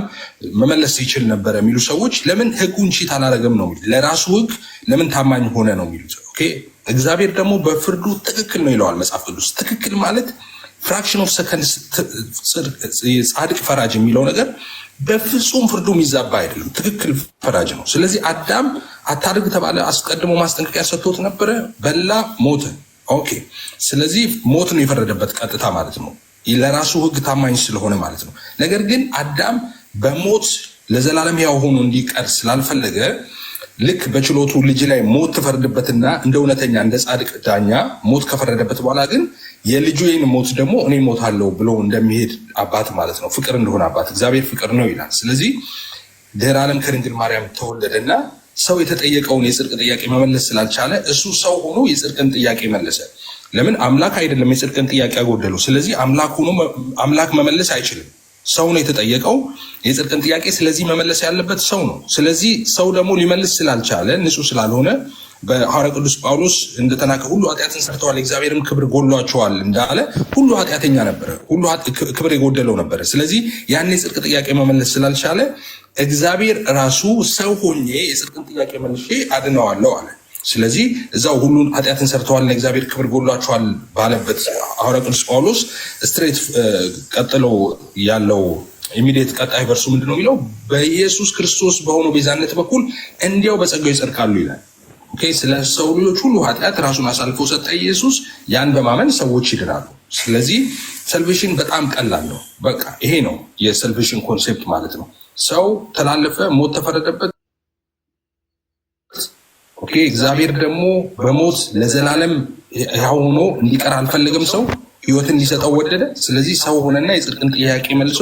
መመለስ ይችል ነበረ የሚሉ ሰዎች ለምን ህጉን cheat አላረገም ነው የሚሉት። ለራሱ ህግ ለምን ታማኝ ሆነ ነው የሚሉት። Okay፣ እግዚአብሔር ደግሞ በፍርዱ ትክክል ነው ይለዋል መጽሐፍ ቅዱስ። ትክክል ማለት fraction of second ጻድቅ ፈራጅ የሚለው ነገር በፍጹም ፍርዱ የሚዛባ አይደለም። ትክክል ፈራጅ ነው። ስለዚህ አዳም አታድርግ ተባለ፣ አስቀድሞ ማስጠንቀቂያ ሰጥቶት ነበረ፣ በላ፣ ሞተ። Okay፣ ስለዚህ ሞት ነው የፈረደበት ቀጥታ ማለት ነው፣ ለራሱ ህግ ታማኝ ስለሆነ ማለት ነው። ነገር ግን አዳም በሞት ለዘላለም ያው ሆኖ እንዲቀር ስላልፈለገ ልክ በችሎቱ ልጅ ላይ ሞት ትፈርድበትና እንደ እውነተኛ፣ እንደ ጻድቅ ዳኛ ሞት ከፈረደበት በኋላ ግን የልጁን ሞት ደግሞ እኔ ሞታለሁ ብሎ እንደሚሄድ አባት ማለት ነው። ፍቅር እንደሆነ አባት፣ እግዚአብሔር ፍቅር ነው ይላል። ስለዚህ ድኅረ ዓለም ከድንግል ማርያም ተወለደና ሰው የተጠየቀውን የጽድቅ ጥያቄ መመለስ ስላልቻለ እሱ ሰው ሆኖ የጽድቅን ጥያቄ መለሰ። ለምን? አምላክ አይደለም የጽድቅን ጥያቄ ያጎደለው። ስለዚህ አምላክ ሆኖ አምላክ መመለስ አይችልም። ሰው ነው የተጠየቀው የጽድቅን ጥያቄ። ስለዚህ መመለስ ያለበት ሰው ነው። ስለዚህ ሰው ደግሞ ሊመልስ ስላልቻለ፣ ንጹሕ ስላልሆነ፣ በሐዋርያ ቅዱስ ጳውሎስ እንደተናገረ ሁሉ ኃጢአትን ሰርተዋል፣ የእግዚአብሔርም ክብር ጎድሏቸዋል እንዳለ ሁሉ ኃጢአተኛ ነበረ፣ ሁሉ ክብር የጎደለው ነበረ። ስለዚህ ያን የጽድቅ ጥያቄ መመለስ ስላልቻለ እግዚአብሔር ራሱ ሰው ሆኜ የጽድቅን ጥያቄ መልሼ አድነዋለሁ አለ። ስለዚህ እዛው ሁሉን ኃጢአትን ሰርተዋል፣ ለእግዚአብሔር ክብር ጎድሏቸዋል ባለበት ሐዋርያ ቅዱስ ጳውሎስ straight ቀጥሎ ያለው immediate ቀጣይ verse ኡ ምንድነው የሚለው? በኢየሱስ ክርስቶስ በሆነው ቤዛነት በኩል እንዲያው በጸጋው ይጸድቃሉ ይላል። Okay፣ ስለ ሰው ልጆች ሁሉ ኃጢአት ራሱን አሳልፎ ሰጠ ኢየሱስ። ያን በማመን ሰዎች ይድናሉ። ስለዚህ Salvation በጣም ቀላል ነው። በቃ ይሄ ነው የ salvation concept ማለት ነው። ሰው ተላለፈ፣ ሞት ተፈረደበት። Okay፣ እግዚአብሔር ደግሞ በሞት ለዘላለም ሕያው ሆኖ እንዲቀር አልፈለገም። ሰው ህይወትን እንዲሰጠው ወደደ። ስለዚህ ሰው ሆነና የጽድቅን ጥያቄ መልሶ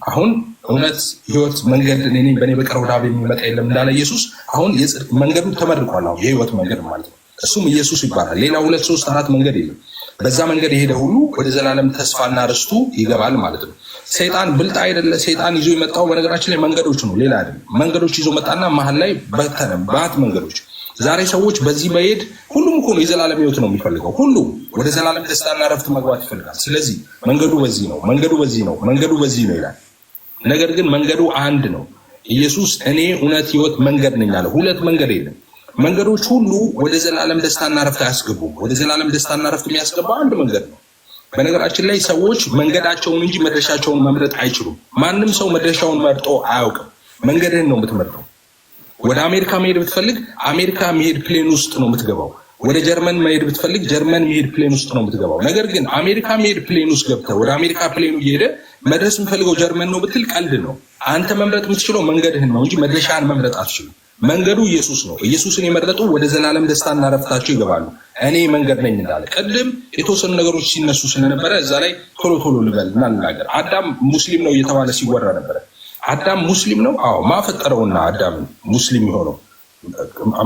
አሁን እውነት፣ ህይወት፣ መንገድ እኔ ነኝ፣ በእኔ በቀር ወደ አብ የሚመጣ የለም እንዳለ ኢየሱስ አሁን የጽድቅ መንገዱ ተመርቋል። አሁን የህይወት መንገድ ማለት ነው። እሱም ኢየሱስ ይባላል። ሌላ ሁለት ሶስት አራት መንገድ የለም። በዛ መንገድ የሄደ ሁሉ ወደ ዘላለም ተስፋና ርስቱ ይገባል ማለት ነው። ሰይጣን ብልጥ አይደለ? ሰይጣን ይዞ የመጣው በነገራችን ላይ መንገዶች ነው፣ ሌላ አይደለም። መንገዶች ይዞ መጣና መሀል ላይ በተነ ባት መንገዶች። ዛሬ ሰዎች በዚህ መሄድ ሁሉም እኮ ነው የዘላለም ህይወት ነው የሚፈልገው። ሁሉም ወደ ዘላለም ደስታና ረፍት መግባት ይፈልጋል። ስለዚህ መንገዱ በዚህ ነው፣ መንገዱ በዚህ ነው፣ መንገዱ በዚህ ነው ይላል። ነገር ግን መንገዱ አንድ ነው። ኢየሱስ እኔ እውነት፣ ህይወት፣ መንገድ ነኝ አለ። ሁለት መንገድ የለም። መንገዶች ሁሉ ወደ ዘላለም ደስታና ረፍት አያስገቡም። ወደ ዘላለም ደስታና ረፍት የሚያስገባ አንድ መንገድ ነው። በነገራችን ላይ ሰዎች መንገዳቸውን እንጂ መድረሻቸውን መምረጥ አይችሉም። ማንም ሰው መድረሻውን መርጦ አያውቅም። መንገድህን ነው የምትመርጠው። ወደ አሜሪካ መሄድ ብትፈልግ አሜሪካ መሄድ plane ውስጥ ነው የምትገባው። ወደ ጀርመን መሄድ ብትፈልግ ጀርመን መሄድ plane ውስጥ ነው የምትገባው። ነገር ግን አሜሪካ መሄድ plane ውስጥ ገብተህ ወደ አሜሪካ plane ኑ እየሄደ መድረስ የምፈልገው ጀርመን ነው ብትል ቀልድ ነው። አንተ መምረጥ የምትችለው መንገድህን ነው እንጂ መድረሻህን መምረጥ አትችልም። መንገዱ ኢየሱስ ነው። ኢየሱስን የመረጡ ወደ ዘላለም ደስታና ረፍታቸው ይገባሉ። እኔ መንገድ ነኝ እንዳለ ቅድም የተወሰኑ ነገሮች ሲነሱ ስለነበረ እዛ ላይ ቶሎ ቶሎ ልበል እና ልናገር። አዳም ሙስሊም ነው እየተባለ ሲወራ ነበረ። አዳም ሙስሊም ነው? አዎ። ማን ፈጠረውና አዳምን ሙስሊም የሆነው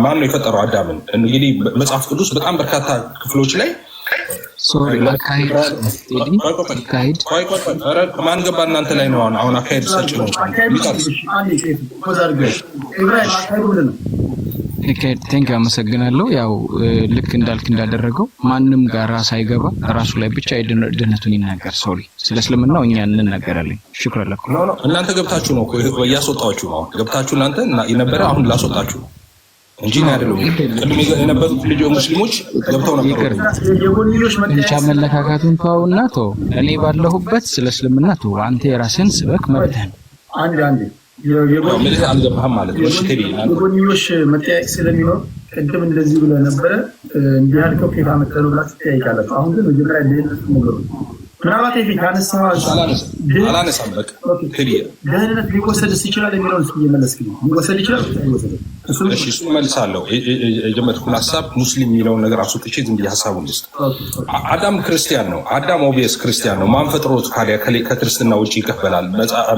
ማን ነው የፈጠረው አዳምን? እንግዲህ መጽሐፍ ቅዱስ በጣም በርካታ ክፍሎች ላይ Sorry፣ አካሄድ ቴዲ፣ አካሄድ። ቆይ ቆይ ቆይ፣ ኧረ ማን ገባ እናንተ ላይ ነው አሁን አሁን አካሄድ ሰጭ ነው የሚቀርስ። ኢብራሂም፣ አካሄዱ ምንድን ነው? Thank፣ አመሰግናለሁ። ያው ልክ እንዳልክ እንዳደረገው ማንም ጋር ሳይገባ ራሱ ላይ ብቻ ድህነቱን ይናገር። Sorry፣ ስለ እስልምናው እኛ እንናገራለን። شكرا لكم። No, no፣ እናንተ ገብታችሁ ነው እኮ እያስወጣችሁ ነው። አሁን ገብታችሁ እናንተ የነበረ አሁን ላስወጣችሁ ነው እንጂ እኔ አይደለሁም። ቅድም የነበሩት ልጅ ሙስሊሞች ገብተው ነበር። ይቅርታ። የጎንዮሽ ብቻ መጠያየቅ አመለካከቱን ተውና ተው። እኔ ባለሁበት ስለ እስልምና ተው። አንተ የራስህን ስበክ፣ መብትህ ነው። አንድ አንድ ምልህ አልገባህም ማለት ነው። እሺ ቴዲ፣ አንተ የጎንዮሽ መጠያየቅ ስለሚኖር ቅድም እንደዚህ ብለህ ነበረ፣ እንዲህ ያልከው ከየት አመጣህ ነው ብላችሁ ትጠያይቃላችሁ። አሁን ግን መጀመሪያ ድህነቱ ነገሩ ምናልባት ፊት ካነሳኸው አላነሳም። በቃ ቴዲ። ደህንነት ሊወሰድስ ይችላል የሚለውን እስኪ እየመለስክ ነው። ሊወሰድ ይችላል አይወሰድም? እሱን እሺ፣ እሱን እመልሳለሁ። የጀመርኩትን ሀሳብ ሙስሊም የሚለውን ነገር አስወጥቼ ዝም ብዬ ሀሳቡን ልስጥ። አዳም ክርስቲያን ነው። አዳም obvious ክርስቲያን ነው። ማን ፈጥሮት ካዲያ ከክርስትና ውጭ ይቀበላል?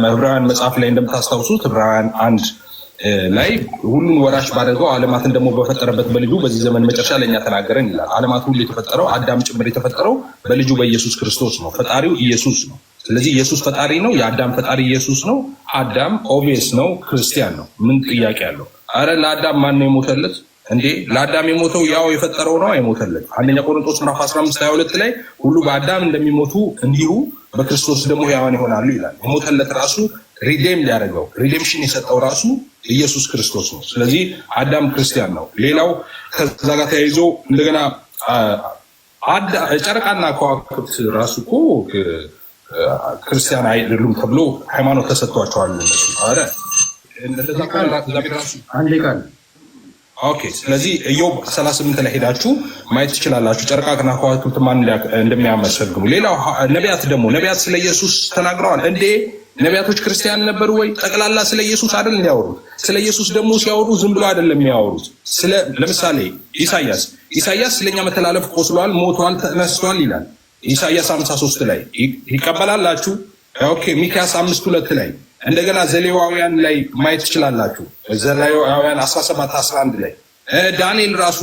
ዕብራውያን መጽሐፍ ላይ እንደምታስታውሱት ዕብራውያን 1 ላይ ሁሉን ወራሽ ባደርገው ዓለማትን ደግሞ በፈጠረበት በልጁ በዚህ ዘመን መጨረሻ ለእኛ ተናገረን ይላል። ዓለማት ሁሉ የተፈጠረው አዳም ጭምር የተፈጠረው በልጁ በኢየሱስ ክርስቶስ ነው። ፈጣሪው ኢየሱስ ነው። ስለዚህ ኢየሱስ ፈጣሪ ነው። የአዳም ፈጣሪ ኢየሱስ ነው። አዳም obvious ነው፣ ክርስቲያን ነው። ምን ጥያቄ አለው? አረ ለአዳም ማን ነው የሞተለት? እንዴ፣ ለአዳም የሞተው ያው የፈጠረው ነው የሞተለት። አንደኛ ቆሮንቶስ ምዕራፍ 15 22 ላይ ሁሉ በአዳም እንደሚሞቱ እንዲሁ በክርስቶስ ደግሞ ሕያዋን ይሆናሉ ይላል። የሞተለት ራሱ redeem ሊያደርገው redemption የሰጠው ራሱ ኢየሱስ ክርስቶስ ነው። ስለዚህ አዳም ክርስቲያን ነው። ሌላው ከዛ ጋር ተያይዞ እንደገና ጨረቃና ከዋክብት ራሱ እኮ ክርስቲያን አይደሉም ተብሎ ሃይማኖት ተሰጥቷቸዋል። እነሱ ኧረ እንደዛ ከሆነ እግዚአብሔር ራሱ አንዴ ቃል Okay። ስለዚህ ኢዮብ 38 ላይ ሄዳችሁ ማየት ትችላላችሁ፣ ጨረቃና ከዋክብት ማን እንደሚያመሰግኑ። ሌላው ነቢያት ደግሞ ነቢያት ስለ ኢየሱስ ተናግረዋል። እንዴ፣ ነቢያቶች ክርስቲያን ነበሩ ወይ? ጠቅላላ ስለ ኢየሱስ አይደል እንዲያወሩት? ስለ ኢየሱስ ደግሞ ሲያወሩ ዝም ብሎ አይደለም የሚያወሩት። ስለ ለምሳሌ ኢሳያስ ስለኛ መተላለፍ ቆስሏል፣ ሞቷል፣ ተነስቷል ይላል። ኢሳያስ 53 ላይ ይቀበላላችሁ። Okay፣ ሚክያስ 5:2 ላይ፣ እንደገና ዘሌዋውያን ላይ ማየት ትችላላችሁ። ዘሌዋውያን 17 11 ላይ ዳንኤል ራሱ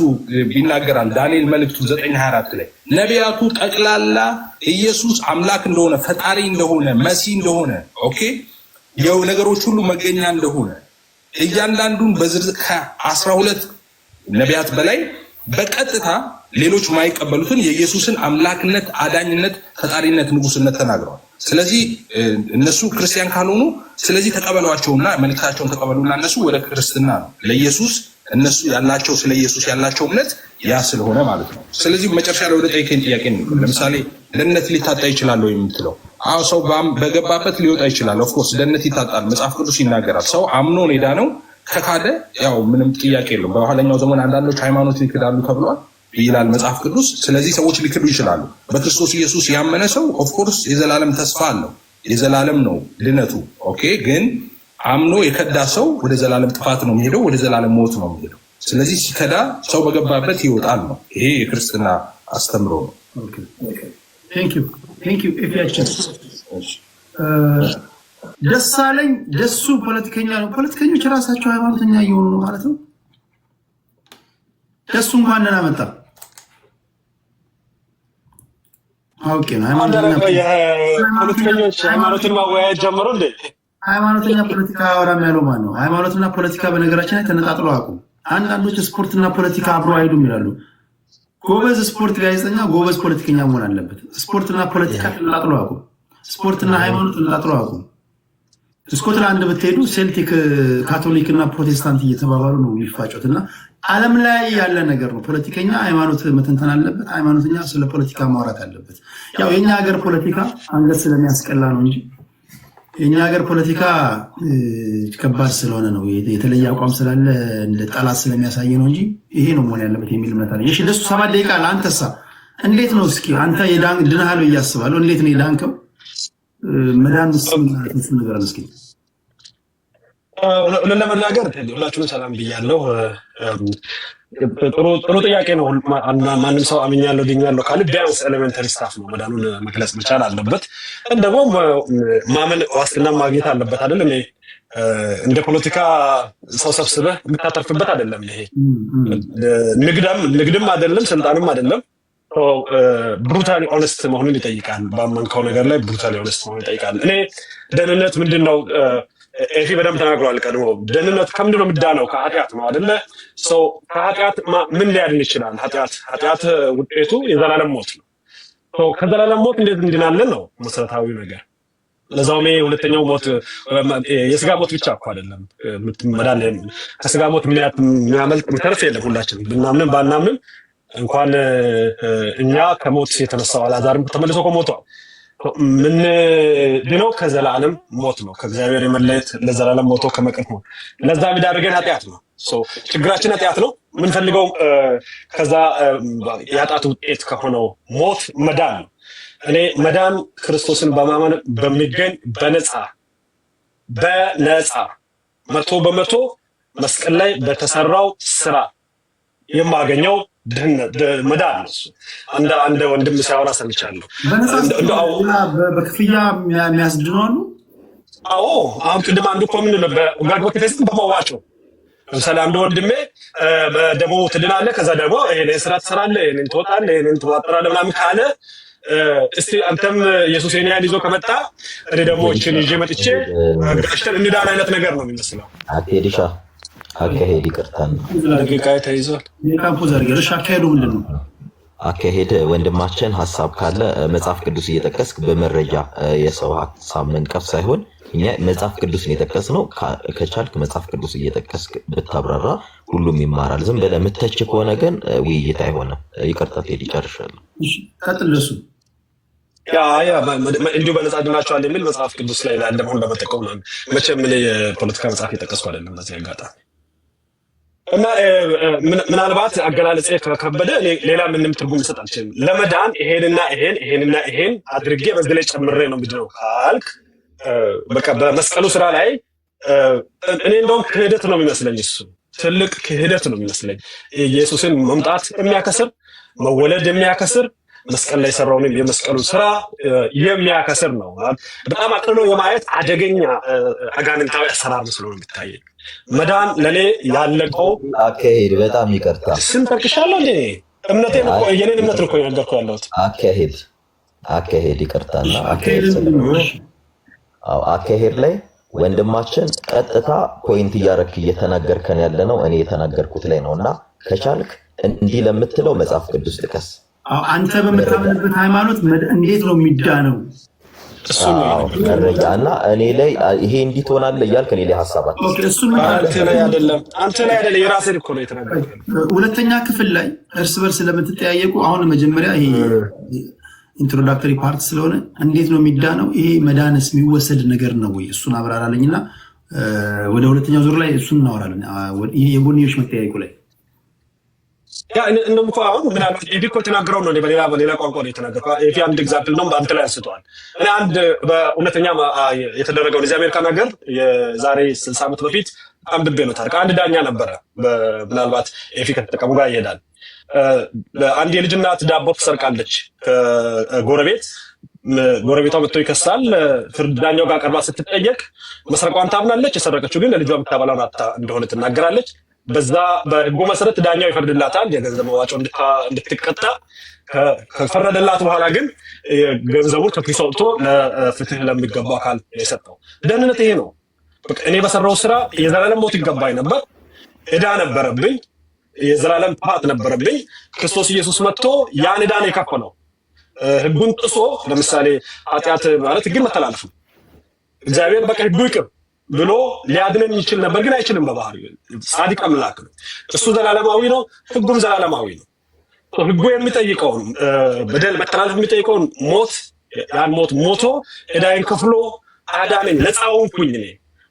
ይናገራል። ዳንኤል መልእክቱ 9:24 ላይ ነቢያቱ ጠቅላላ ኢየሱስ አምላክ እንደሆነ፣ ፈጣሪ እንደሆነ፣ መሲህ እንደሆነ፣ okay፣ የነገሮች ሁሉ መገኛ እንደሆነ እያንዳንዱን በዝርዝር ከ12 ነቢያት በላይ በቀጥታ ሌሎች ማይቀበሉትን የኢየሱስን አምላክነት፣ አዳኝነት፣ ፈጣሪነት፣ ንጉስነት ተናግረዋል። ስለዚህ እነሱ ክርስቲያን ካልሆኑ ስለዚህ ተቀበሏቸውና መልእክታቸውን ተቀበሉና እነሱ ወደ ክርስትና ነው ለኢየሱስ እነሱ ያላቸው ስለ ኢየሱስ ያላቸው እምነት ያ ስለሆነ ማለት ነው። ስለዚህ መጨረሻ ላይ ወደ ጠይቀኝ ጥያቄ ነው። ለምሳሌ ደህንነት ሊታጣ ይችላል ወይ የምትለው፣ አዎ፣ ሰው በገባበት ሊወጣ ይችላል። Of course ደህንነት ይታጣል። መጽሐፍ ቅዱስ ይናገራል። ሰው አምኖ ነው የዳነው። ከካደ ያው ምንም ጥያቄ የለውም። በኋለኛው ዘመን አንዳንዶች ሃይማኖትን ይክዳሉ ተብሏል። ይላል መጽሐፍ ቅዱስ። ስለዚህ ሰዎች ሊክዱ ይችላሉ። በክርስቶስ ኢየሱስ ያመነ ሰው of course የዘላለም ተስፋ አለው። የዘላለም ነው ድነቱ። Okay። ግን አምኖ የከዳ ሰው ወደ ዘላለም ጥፋት ነው የሚሄደው፣ ወደ ዘላለም ሞት ነው የሚሄደው። ስለዚህ ሲከዳ ሰው በገባበት ይወጣል ነው። ይሄ የክርስትና አስተምሮ ነው። Thank you ኤፊያችን። ደሳለኝ ደሱ ፖለቲከኛ ነው። ፖለቲከኞች ራሳቸው ሃይማኖተኛ እየሆኑ ነው ማለት ነው። ደሱ እንኳን ደህና መጣ። አውቄ ነው። ፖለቲከኞች ሃይማኖትን ማወያየት ጀመሩ እንዴ? ሃይማኖተኛ ፖለቲካ አወራም ያለው ማን ነው? ሃይማኖትና ፖለቲካ በነገራችን ላይ ተነጣጥሎ አያውቁም። አንዳንዶች ስፖርትና ፖለቲካ አብሮ አይሄዱም ይላሉ። ጎበዝ ስፖርት ጋዜጠኛ ጎበዝ ፖለቲከኛ መሆን አለበት። ስፖርትና ፖለቲካ ተነጣጥሎ አያውቁም። ስፖርትና ሃይማኖት ተነጣጥሎ አያውቁም። ስኮትላንድ ብትሄዱ ሴልቲክ፣ ካቶሊክ እና ፕሮቴስታንት እየተባባሉ ነው የሚፋጩት። እና ዓለም ላይ ያለ ነገር ነው። ፖለቲከኛ ሃይማኖት መተንተን አለበት። ሃይማኖተኛ ስለ ፖለቲካ ማውራት አለበት። ያው የኛ ሀገር ፖለቲካ አንገት ስለሚያስቀላ ነው እንጂ የኛ ሀገር ፖለቲካ ከባድ ስለሆነ ነው፣ የተለየ አቋም ስላለ እንደ ጠላት ስለሚያሳይ ነው እንጂ ይሄ ነው መሆን ያለበት የሚል እምነት አለኝ። እሺ ለሱ 7 ደቂቃ ለአንተሳ እንዴት ነው? እስኪ አንተ ድነሃል ብዬ አስባለሁ። እንዴት ነው የዳንከው? መዳን ንገረን እስኪ። እውነት ለመናገር ሁላችሁንም ሰላም ብያለሁ። ጥሩ ጥያቄ ነው። ማንም ሰው አምኛለሁ ድኛለሁ ካለ ቢያንስ elementary stuff ነው መዳኑን መግለጽ መቻል አለበት። ደግሞ ማመን ዋስትና ማግኘት አለበት አይደል? እኔ እንደ ፖለቲካ ሰው ሰብስበህ የምታተርፍበት አይደለም። ይሄ ንግድም አይደለም፣ ስልጣንም አይደለም። Brutally honest መሆኑን ይጠይቃል። ባመንከው ነገር ላይ brutally honest መሆኑን ይጠይቃል። እኔ ደህንነት ምንድን ነው? ኤፊ በደንብ ተናግሯል ቀድሞ። ደህንነት ከምንድን ነው የሚዳነው? ከኃጢአት ነው አደለ? ከኃጢአት ምን ሊያድን ይችላል? ኃጢአት ውጤቱ የዘላለም ሞት ነው። ከዘላለም ሞት እንዴት እንድናለን ነው መሰረታዊ ነገር። ለዛውም ይሄ ሁለተኛው ሞት የስጋ ሞት ብቻ እኮ አይደለም። መዳን ከስጋ ሞት የሚያመልጥ የሚተርፍ የለም። ሁላችንም ብናምንም ባናምንም እንኳን እኛ ከሞት የተነሳው አልዓዛርም ተመልሶ እኮ ሞቷል። ምንድነው? ከዘላለም ሞት ነው። ከእግዚአብሔር የመለየት ለዘላለም ሞቶ ከመቅረት ነው። ለዛ የሚዳርገን ኃጢአት ነው። ችግራችን ኃጢአት ነው። የምንፈልገው ከዛ የኃጢአት ውጤት ከሆነው ሞት መዳን ነው። እኔ መዳን ክርስቶስን በማመን በሚገኝ በነፃ 100% መስቀል ላይ በተሰራው ስራ የማገኘው መዳን ነው። እሱ አንድ ወንድም ሲያወራ ሰምቻለሁ። በክፍያ የሚያስድኑ አሉ። አዎ፣ አሁን ቅድም አንዱ እኮ ምን በክፍያ በመዋጮ ለምሳሌ አንዱ ወንድሜ በደሞ ትድናለህ፣ ከዛ ደግሞ ይሄን ስራ ትሰራለህ፣ ይሄንን ትወጣለህ፣ ይሄንን ትዋጥራለህ ምናምን ካለ እስቲ አንተም ኢየሱስ የኔ ያህል ይዞ ከመጣ እኔ ደግሞ እችን ይዤ መጥቼ ጋሽተን እንዳን አይነት ነገር ነው የሚመስለው። አካሄድሻ አካሄድ ይቅርታል፣ ደቂቃ ተይዟል። የካምፖ ዘርገርሽ አካሄዱ ምንድን ነው? አካሄድ ወንድማችን ሀሳብ ካለ መጽሐፍ ቅዱስ እየጠቀስክ በመረጃ የሰው ሀሳብ መንቀፍ ሳይሆን እኛ መጽሐፍ ቅዱስን የጠቀስነው ከቻልክ መጽሐፍ ቅዱስ እየጠቀስክ ብታብራራ ሁሉም ይማራል። ዝም ብለህ የምተች ከሆነ ግን ውይይት አይሆንም። ይቅርታ ቴዲ፣ ጨርሻለሁ። ቀጥል። ለሱ Yeah፣ እንዲሁ በነፃ ድናቸዋል የሚል መጽሐፍ ቅዱስ ላይ ላለ መሆን ለመጠቆም ነው። መቼም እኔ የፖለቲካ መጽሐፍ የጠቀስኩ አይደለም በዚህ አጋጣሚ እና ምናልባት አገላለጼ ከከበደ ሌላ ምንም ትርጉም ልሰጥ አልችልም። ለመዳን ይሄንና ይሄን ይሄንና ይሄን አድርጌ በዚህ ላይ ጨምሬ ነው ምድነው ካልክ በቃ በመስቀሉ ስራ ላይ እኔ እንደውም ክህደት ነው የሚመስለኝ፣ እሱ ትልቅ ክህደት ነው የሚመስለኝ። ኢየሱስን መምጣት የሚያከስር፣ መወለድ የሚያከስር፣ መስቀል ላይ የሰራውን የመስቀሉ ስራ የሚያከስር ነው። በጣም አቅልሎ የማየት አደገኛ አጋንንታዊ አሰራር መስሎ ነው የሚታየኝ። መዳን ለእኔ ያለቀው አካሄድ በጣም ይቅርታ ስም ጠቅሻለሁ እንዴ? እምነቴን እኮ የኔን እምነት እኮ የነገርኩህ ያለሁት። አካሄድ ይቅርታና አካሄድ ላይ ወንድማችን ቀጥታ point እያረክ እየተናገርከን ያለ ነው። እኔ የተናገርኩት ላይ ነው እና ከቻልክ እንዲህ ለምትለው መጽሐፍ ቅዱስ ጥቀስ። አንተ በምታምንበት ሃይማኖት እንዴት ነው የሚዳነው? መረጃ እና እኔ ላይ ይሄ እንዲህ ትሆናለህ እያልክ እኔ ላይ ሀሳብ አንተ ላይ አይደለም፣ አንተ ላይ አይደለም፣ የራስህን እኮ ነው የተናገርከው። ሁለተኛ ክፍል ላይ እርስ በርስ ስለምትጠያየቁ አሁን መጀመሪያ ይሄ introductory part ስለሆነ እንዴት ነው የሚዳነው? ይሄ መዳንስ የሚወሰድ ነገር ነው ወይ? እሱን አብራራለኝ እና ወደ ሁለተኛው ዙር ላይ እሱን እናወራለን። ይሄ የጎንዮሽ መጠያየቁ ላይ Yeah እንደውም እኮ አሁን ምናልባት ኤፊ እኮ የተናገረው ነው። እኔ በሌላ ቋንቋ ነው የተናገረው። ኤፊ አንድ example ነው በአንተ ላይ አንስተዋል። እኔ አንድ በእውነተኛ የተደረገውን እዚህ አሜሪካን ሀገር የዛሬ 60 ዓመት በፊት አንብቤ ነው ታሪክ። አንድ ዳኛ ነበረ። ምናልባት ኤፊ ከተጠቀሙ ጋር ይሄዳል። አንድ የልጅ እናት ዳቦ ትሰርቃለች ከጎረቤት። ጎረቤቷ መጥቶ ይከሳል። ፍርድ ዳኛው ጋር ቀርባ ስትጠየቅ መስረቋን ታምናለች። የሰረቀችው ግን ለልጇ የምታበላውን አጥታ እንደሆነ ትናገራለች። በዛ በህጉ መሰረት ዳኛው ይፈርድላታል የገንዘብ መዋጮ እንድትቀጣ። ከፈረደላት በኋላ ግን ገንዘቡን ከኪሱ አውጥቶ ለፍትህ ለሚገባው አካል የሰጠው። ደህንነት ይሄ ነው። በቃ እኔ በሰራው ስራ የዘላለም ሞት ይገባኝ ነበር፣ ዕዳ ነበረብኝ፣ የዘላለም ጥፋት ነበረብኝ። ክርስቶስ ኢየሱስ መጥቶ ያን ዕዳ ነው የከፈለው። ህጉን ጥሶ፣ ለምሳሌ ኃጢአት ማለት ህግን መተላለፍ ነው። እግዚአብሔር በቃ ህጉ ይቅር ብሎ ሊያድነን ይችል ነበር፣ ግን አይችልም። በባህሪው ጻድቅ አምላክ ነው። እሱ ዘላለማዊ ነው፣ ህጉም ዘላለማዊ ነው። ህጉ የሚጠይቀውን በደል፣ መተላለፍ የሚጠይቀውን ሞት፣ ያን ሞት ሞቶ ዕዳዬን ከፍሎ አዳነኝ፣ ነፃ ሆንኩኝ። እኔ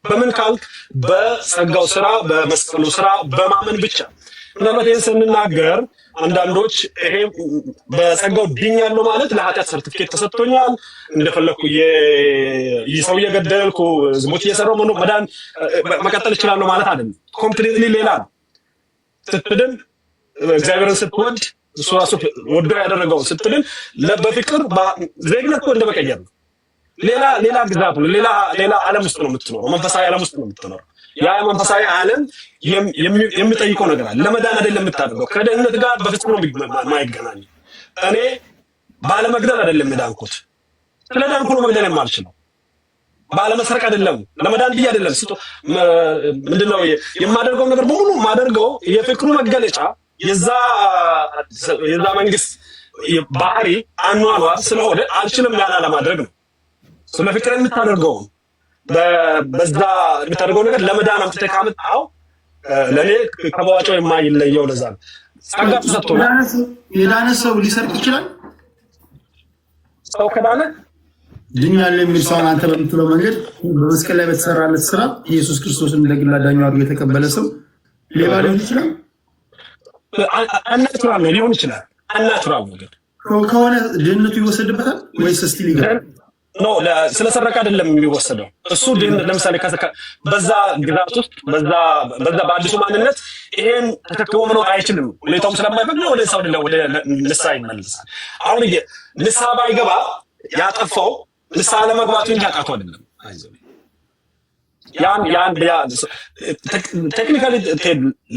በምን ካልክ በጸጋው ስራ፣ በመስቀሉ ስራ በማመን ብቻ። ምናልባት ይህን ስንናገር አንዳንዶች ይሄ በጸጋው ድኛለሁ ማለት ለኃጢአት ሰርቲፊኬት ተሰጥቶኛል፣ እንደፈለግኩ ሰው እየገደልኩ ዝሙት እየሰራሁ መኖር መዳን መቀጠል እችላለሁ ማለት አይደለም። Completely ሌላ ነው። ስትድን፣ እግዚአብሔርን ስትወድ፣ እሱ ራሱ ወዶ ያደረገውን ስትድን በፍቅር ዜግነት እኮ እንደመቀየር ነው። ሌላ ሌላ ግዛት ነው። ሌላ ሌላ ዓለም ውስጥ ነው የምትኖረው። መንፈሳዊ ዓለም ውስጥ ነው የምትኖረው። ያ መንፈሳዊ ዓለም የሚጠይቀው ነገር አለ። ለመዳን አይደለም የምታደርገው። ከደህንነት ጋር በፍጹም ነው የማይገናኝ። እኔ ባለመግደል አይደለም የዳንኩት። ስለ ዳንኩ ነው መግደል የማልችለው። ባለመስረቅ አይደለም፣ ለመዳን ብዬ አይደለም። ስቶ ምንድነው የማደርገው ነገር በሙሉ የማደርገው የፍቅሩ መገለጫ የዛ መንግስት ባህሪ አኗኗር ስለሆነ አልችልም ያን አለማድረግ ነው። ስለ ፍቅር የምታደርገውን በዛ የምታደርገው ነገር ለመዳን አምጥተህ ካመጣኸው ለእኔ ከመዋጮ የማይለየው ለዛ ነው። ጸጋ ተሰጥቶናል። የዳነ ሰው ሊሰርቅ ይችላል። ሰው ከዳነ ድኛለሁ የሚል ሰውን አንተ በምትለው መንገድ በመስቀል ላይ በተሰራለት ስራ ኢየሱስ ክርስቶስን ለግል አዳኙ አድርጎ የተቀበለ ሰው ሌባ ሊሆን ይችላል። Unnatural ነው ሊሆን ይችላል። Unnatural ነገር ከሆነ ድህነቱ ይወሰድበታል ወይስ still ይገባል? No፣ ስለሰረቀ አይደለም የሚወሰደው። እሱ ለምሳሌ በዛ ግዛት ውስጥ በዛ በአዲሱ ማንነት ይሄን ተሸክሞ መኖር አይችልም። ሁኔታውም ስለማይፈቅድ ወደ ሰው ወደ ንስሐ ይመለሳል። አሁን ንስሐ ባይገባ ያጠፋው ንስሐ ለመግባቱ እንጂ አቃቶ አይደለም። ያን technically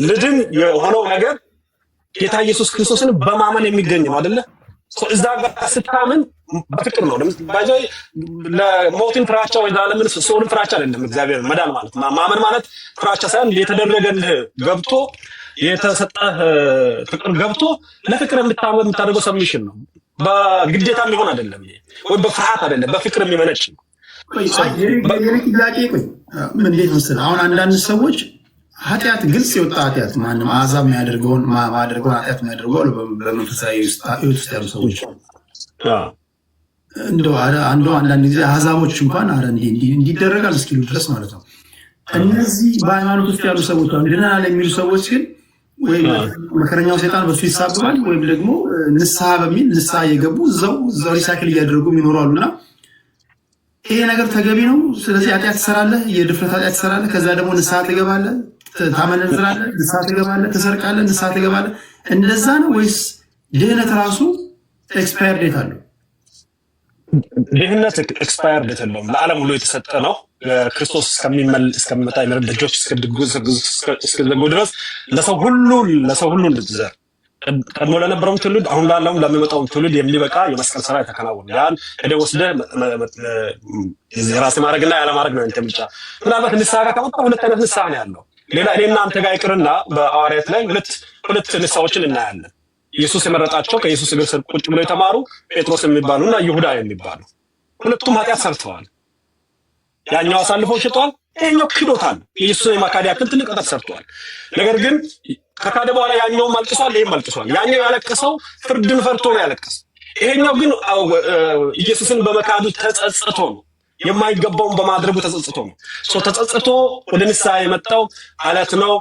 ልድን የሆነው ነገር ጌታ ኢየሱስ ክርስቶስን በማመን የሚገኝ ነው አይደለ? እዛ ጋር ስታምን በፍቅር ነው። ለሞትን ፍራቻ ወይ ለምን ሰውን ፍራቻ አይደለም። እግዚአብሔር መዳን ማለት ማመን ማለት ፍራቻ ሳይሆን የተደረገልህ ገብቶ፣ የተሰጠህ ፍቅር ገብቶ ለፍቅር የምታደርገው submission ነው። በግዴታ የሚሆን አይደለም፣ ወይ በፍርሃት አይደለም፣ በፍቅር የሚመነጭ ነው። የኔ ጥያቄ ቆይ ምን እንዴት መሰለህ፣ አሁን አንዳንድ ሰዎች ኃጢአት፣ ግልጽ የወጣ ኃጢአት፣ ማንም አሕዛብ የሚያደርገውን ማደርገውን ኃጢአት የሚያደርገው በመንፈሳዊ ሕይወት ውስጥ ያሉ ሰዎች እንደው አንዳንድ ጊዜ አሕዛቦች እንኳን ኧረ እንዲህ እንዲደረጋል እስኪሉ ድረስ ማለት ነው። እነዚህ በሃይማኖት ውስጥ ያሉ ሰዎች አሁን ድነናል የሚሉ ሰዎች ግን ወይም መከረኛው ሴጣን በሱ ይሳብባል ወይም ደግሞ ንስሐ በሚል ንስሐ እየገቡ እዛው እዛው recycle እያደረጉ የሚኖሩ አሉና ይሄ ነገር ተገቢ ነው? ስለዚህ ኃጢአት ትሰራለህ፣ የድፍረት ኃጢአት ትሰራለህ፣ ከዛ ደግሞ ንስሐ ትገባለህ፣ ታመነዝራለህ፣ ንስሐ ትገባለህ፣ ትሰርቃለህ፣ ንስሐ ትገባለህ። እንደዛ ነው ወይስ ድህነት ራሱ expire date አለው? ድህነት expire date የለውም። ለዓለም ሁሉ የተሰጠ ነው። ክርስቶስ እስከሚመጣ የምሕረት ደጆች እስኪዘጉ ድረስ ለሰው ሁሉ እንድትዘር ቀድሞ ለነበረውም ትውልድ፣ አሁን ላለውም ለሚመጣውም ትውልድ የሚበቃ የመስቀል ስራ የተከናወነ ያን ሄደህ ወስደህ የራስህ ማድረግና ያለማድረግ ነው ያንተ ምርጫ። ምናልባት ንስሐ ጋር ከመጣ ሁለት አይነት ንስሐ ነው ያለው። ሌላ እኔና አንተ ጋር ይቅርና በሐዋርያት ላይ ሁለት ሁለት ንስሐዎችን እናያለን። ኢየሱስ የመረጣቸው ከኢየሱስ እግር ስር ቁጭ ብለው የተማሩ ጴጥሮስ የሚባሉ እና ይሁዳ የሚባሉ ሁለቱም ኃጢአት ሰርተዋል። ያኛው አሳልፎ ሽጧል፣ ይሄኛው ክዶታል። ኢየሱስን የማካድ ያክል ትልቅ ኃጢአት ሰርተዋል። ነገር ግን ከካደ በኋላ ያኛውም አልቅሷል፣ ይሄም አልቅሷል። ያኛው ያለቀሰው ፍርድን ፈርቶ ነው ያለቀሰው። ይሄኛው ግን ኢየሱስን በመካዱ ተጸጽቶ ነው፣ የማይገባውን በማድረጉ ተጸጽቶ ነው። So ተጸጽቶ ወደ ንስሐ የመጣው አለት ነው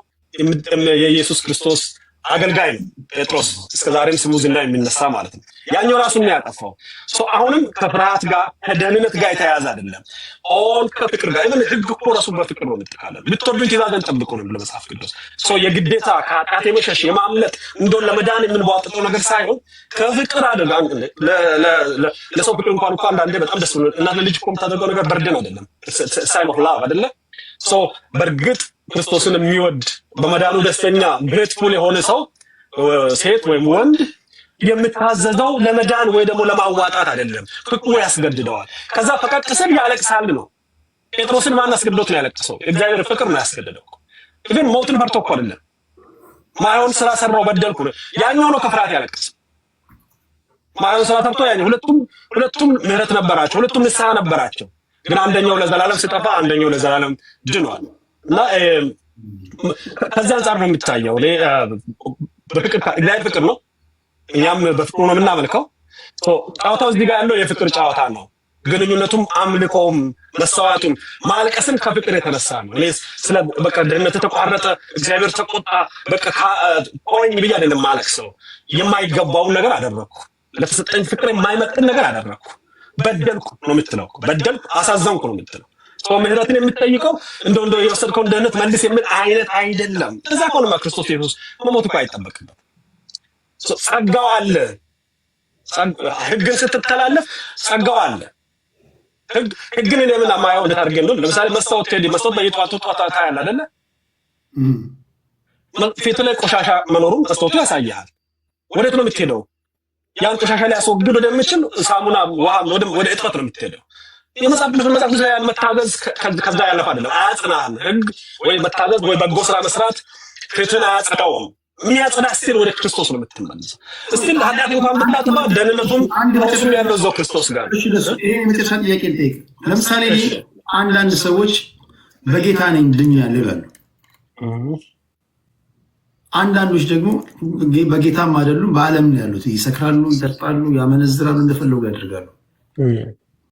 የኢየሱስ ክርስቶስ አገልጋይ ነው ጴጥሮስ፣ እስከ ዛሬም ስሙ ዝና የሚነሳ ማለት ነው። ያኛው ራሱን ነው ያጠፋው። So አሁንም ከፍርሃት ጋር ከደህንነት ጋር የተያያዘ አይደለም። All ከፍቅር ጋር። Even ህግ እኮ ራሱ በፍቅር ነው የሚጠቃለል። ብትወዱኝ ትእዛዜን ጠብቁ ነው የሚለው መጽሐፍ ቅዱስ። So የግዴታ ከኃጢአት የመሸሽ፣ የማምለጥ፣ እንደው ለመዳን የምንቧጥጠው ነገር ሳይሆን ከፍቅር አድርግ። ለሰው ፍቅር እንኳን እኮ አንዳንዴ በጣም ደስ ብሎ እናት ለልጅ እኮ የምታደርገው ነገር burden አይደለም፣ sign of love አይደለ? So በእርግጥ ክርስቶስን የሚወድ፣ በመዳኑ ደስተኛ፣ grateful የሆነ ሰው፣ ሴት ወይም ወንድ፣ የምታዘዘው ለመዳን ወይ ደግሞ ለማዋጣት አይደለም። ፍቅሩ ያስገድደዋል። ከዛ ፈቀቅ ስል ያለቅሳል ነው። ጴጥሮስን ማን አስገድዶት ነው ያለቅሰው? እግዚአብሔር ፍቅር ነው ያስገድደው። ግን ሞትን ፈርቶ እኮ አይደለም። ማይሆን ስራ ሰራው፣ በደልኩ ነው። ያኛው ነው ከፍርሃት ያለቅስ። ማይሆን ስራ ሰርቶ ያኛው። ሁለቱም ምህረት ነበራቸው፣ ሁለቱም ንስሐ ነበራቸው። ግን አንደኛው ለዘላለም ሲጠፋ፣ አንደኛው ለዘላለም ድኗል። እና ከዚህ አንጻር ነው የሚታየው። እኔ በፍቅር፣ እግዚአብሔር ፍቅር ነው። እኛም በፍቅሩ ነው የምናመልከው። ጨዋታው እዚህ ጋር ያለው የፍቅር ጨዋታ ነው። ግንኙነቱም፣ አምልኮውም፣ መሰዋቱም፣ ማልቀስም ከፍቅር የተነሳ ነው። እኔ ስለ በቃ ድህነት ተቋረጠ፣ እግዚአብሔር ተቆጣ፣ በቃ ቆኝ ብዬ አይደለም ማለቅሰው። የማይገባውን ነገር አደረግኩ፣ ለተሰጠኝ ፍቅር የማይመጥን ነገር አደረግኩ፣ በደልኩ ነው የምትለው። በደልኩ፣ አሳዘንኩ ነው የምትለው። ምህረትን የምትጠይቀው እንደው የወሰድከውን ድህነት መልስ የሚል አይነት አይደለም። እዛ ከሆነማ ክርስቶስ ኢየሱስ መሞት እኮ አይጠበቅበት። ጸጋው አለ። ህግን ስትተላለፍ ጸጋው አለ። ህግን እኔ ምን ማየው እንዴት አድርጌ እንደሆነ፣ ለምሳሌ መስታወት ቴዲ፣ መስታወት በየጠዋቱ ጠዋት ታያለህ አይደለ? ፊት ላይ ቆሻሻ መኖሩን መስታወቱ ያሳይሃል። ወዴት ነው የምትሄደው? ያን ቆሻሻ ሊያስወግድ ወደሚችል ሳሙና፣ ውሃ፣ ወደ እጥበት ነው የምትሄደው። የመጽሐፍ ቅዱስ መጽሐፍ ቅዱስ ላይ መታዘዝ ከዛ ያለፈ አይደለም። አያጽናህም። ህግ ወይ መታዘዝ ወይ በጎ ስራ መስራት ፊትን አያጸዳውም። የሚያጸዳ still ወደ ክርስቶስ ነው የምትመለሰው። Still ኃጢአት እንኳን ብታጥፋ ደህንነቱም ፈውሱም ያለው እዛው ክርስቶስ ጋር ነው። ይሄ የመጨረሻ ጥያቄ ልጠይቅ። ለምሳሌ አንዳንድ ሰዎች በጌታ ነኝ፣ ድኛለሁ ይላሉ። አንዳንዶች ደግሞ በጌታም አይደሉም፣ በዓለም ነው ያሉት። ይሰክራሉ፣ ይጠጣሉ፣ ያመነዝራሉ፣ እንደፈለጉ ያደርጋሉ።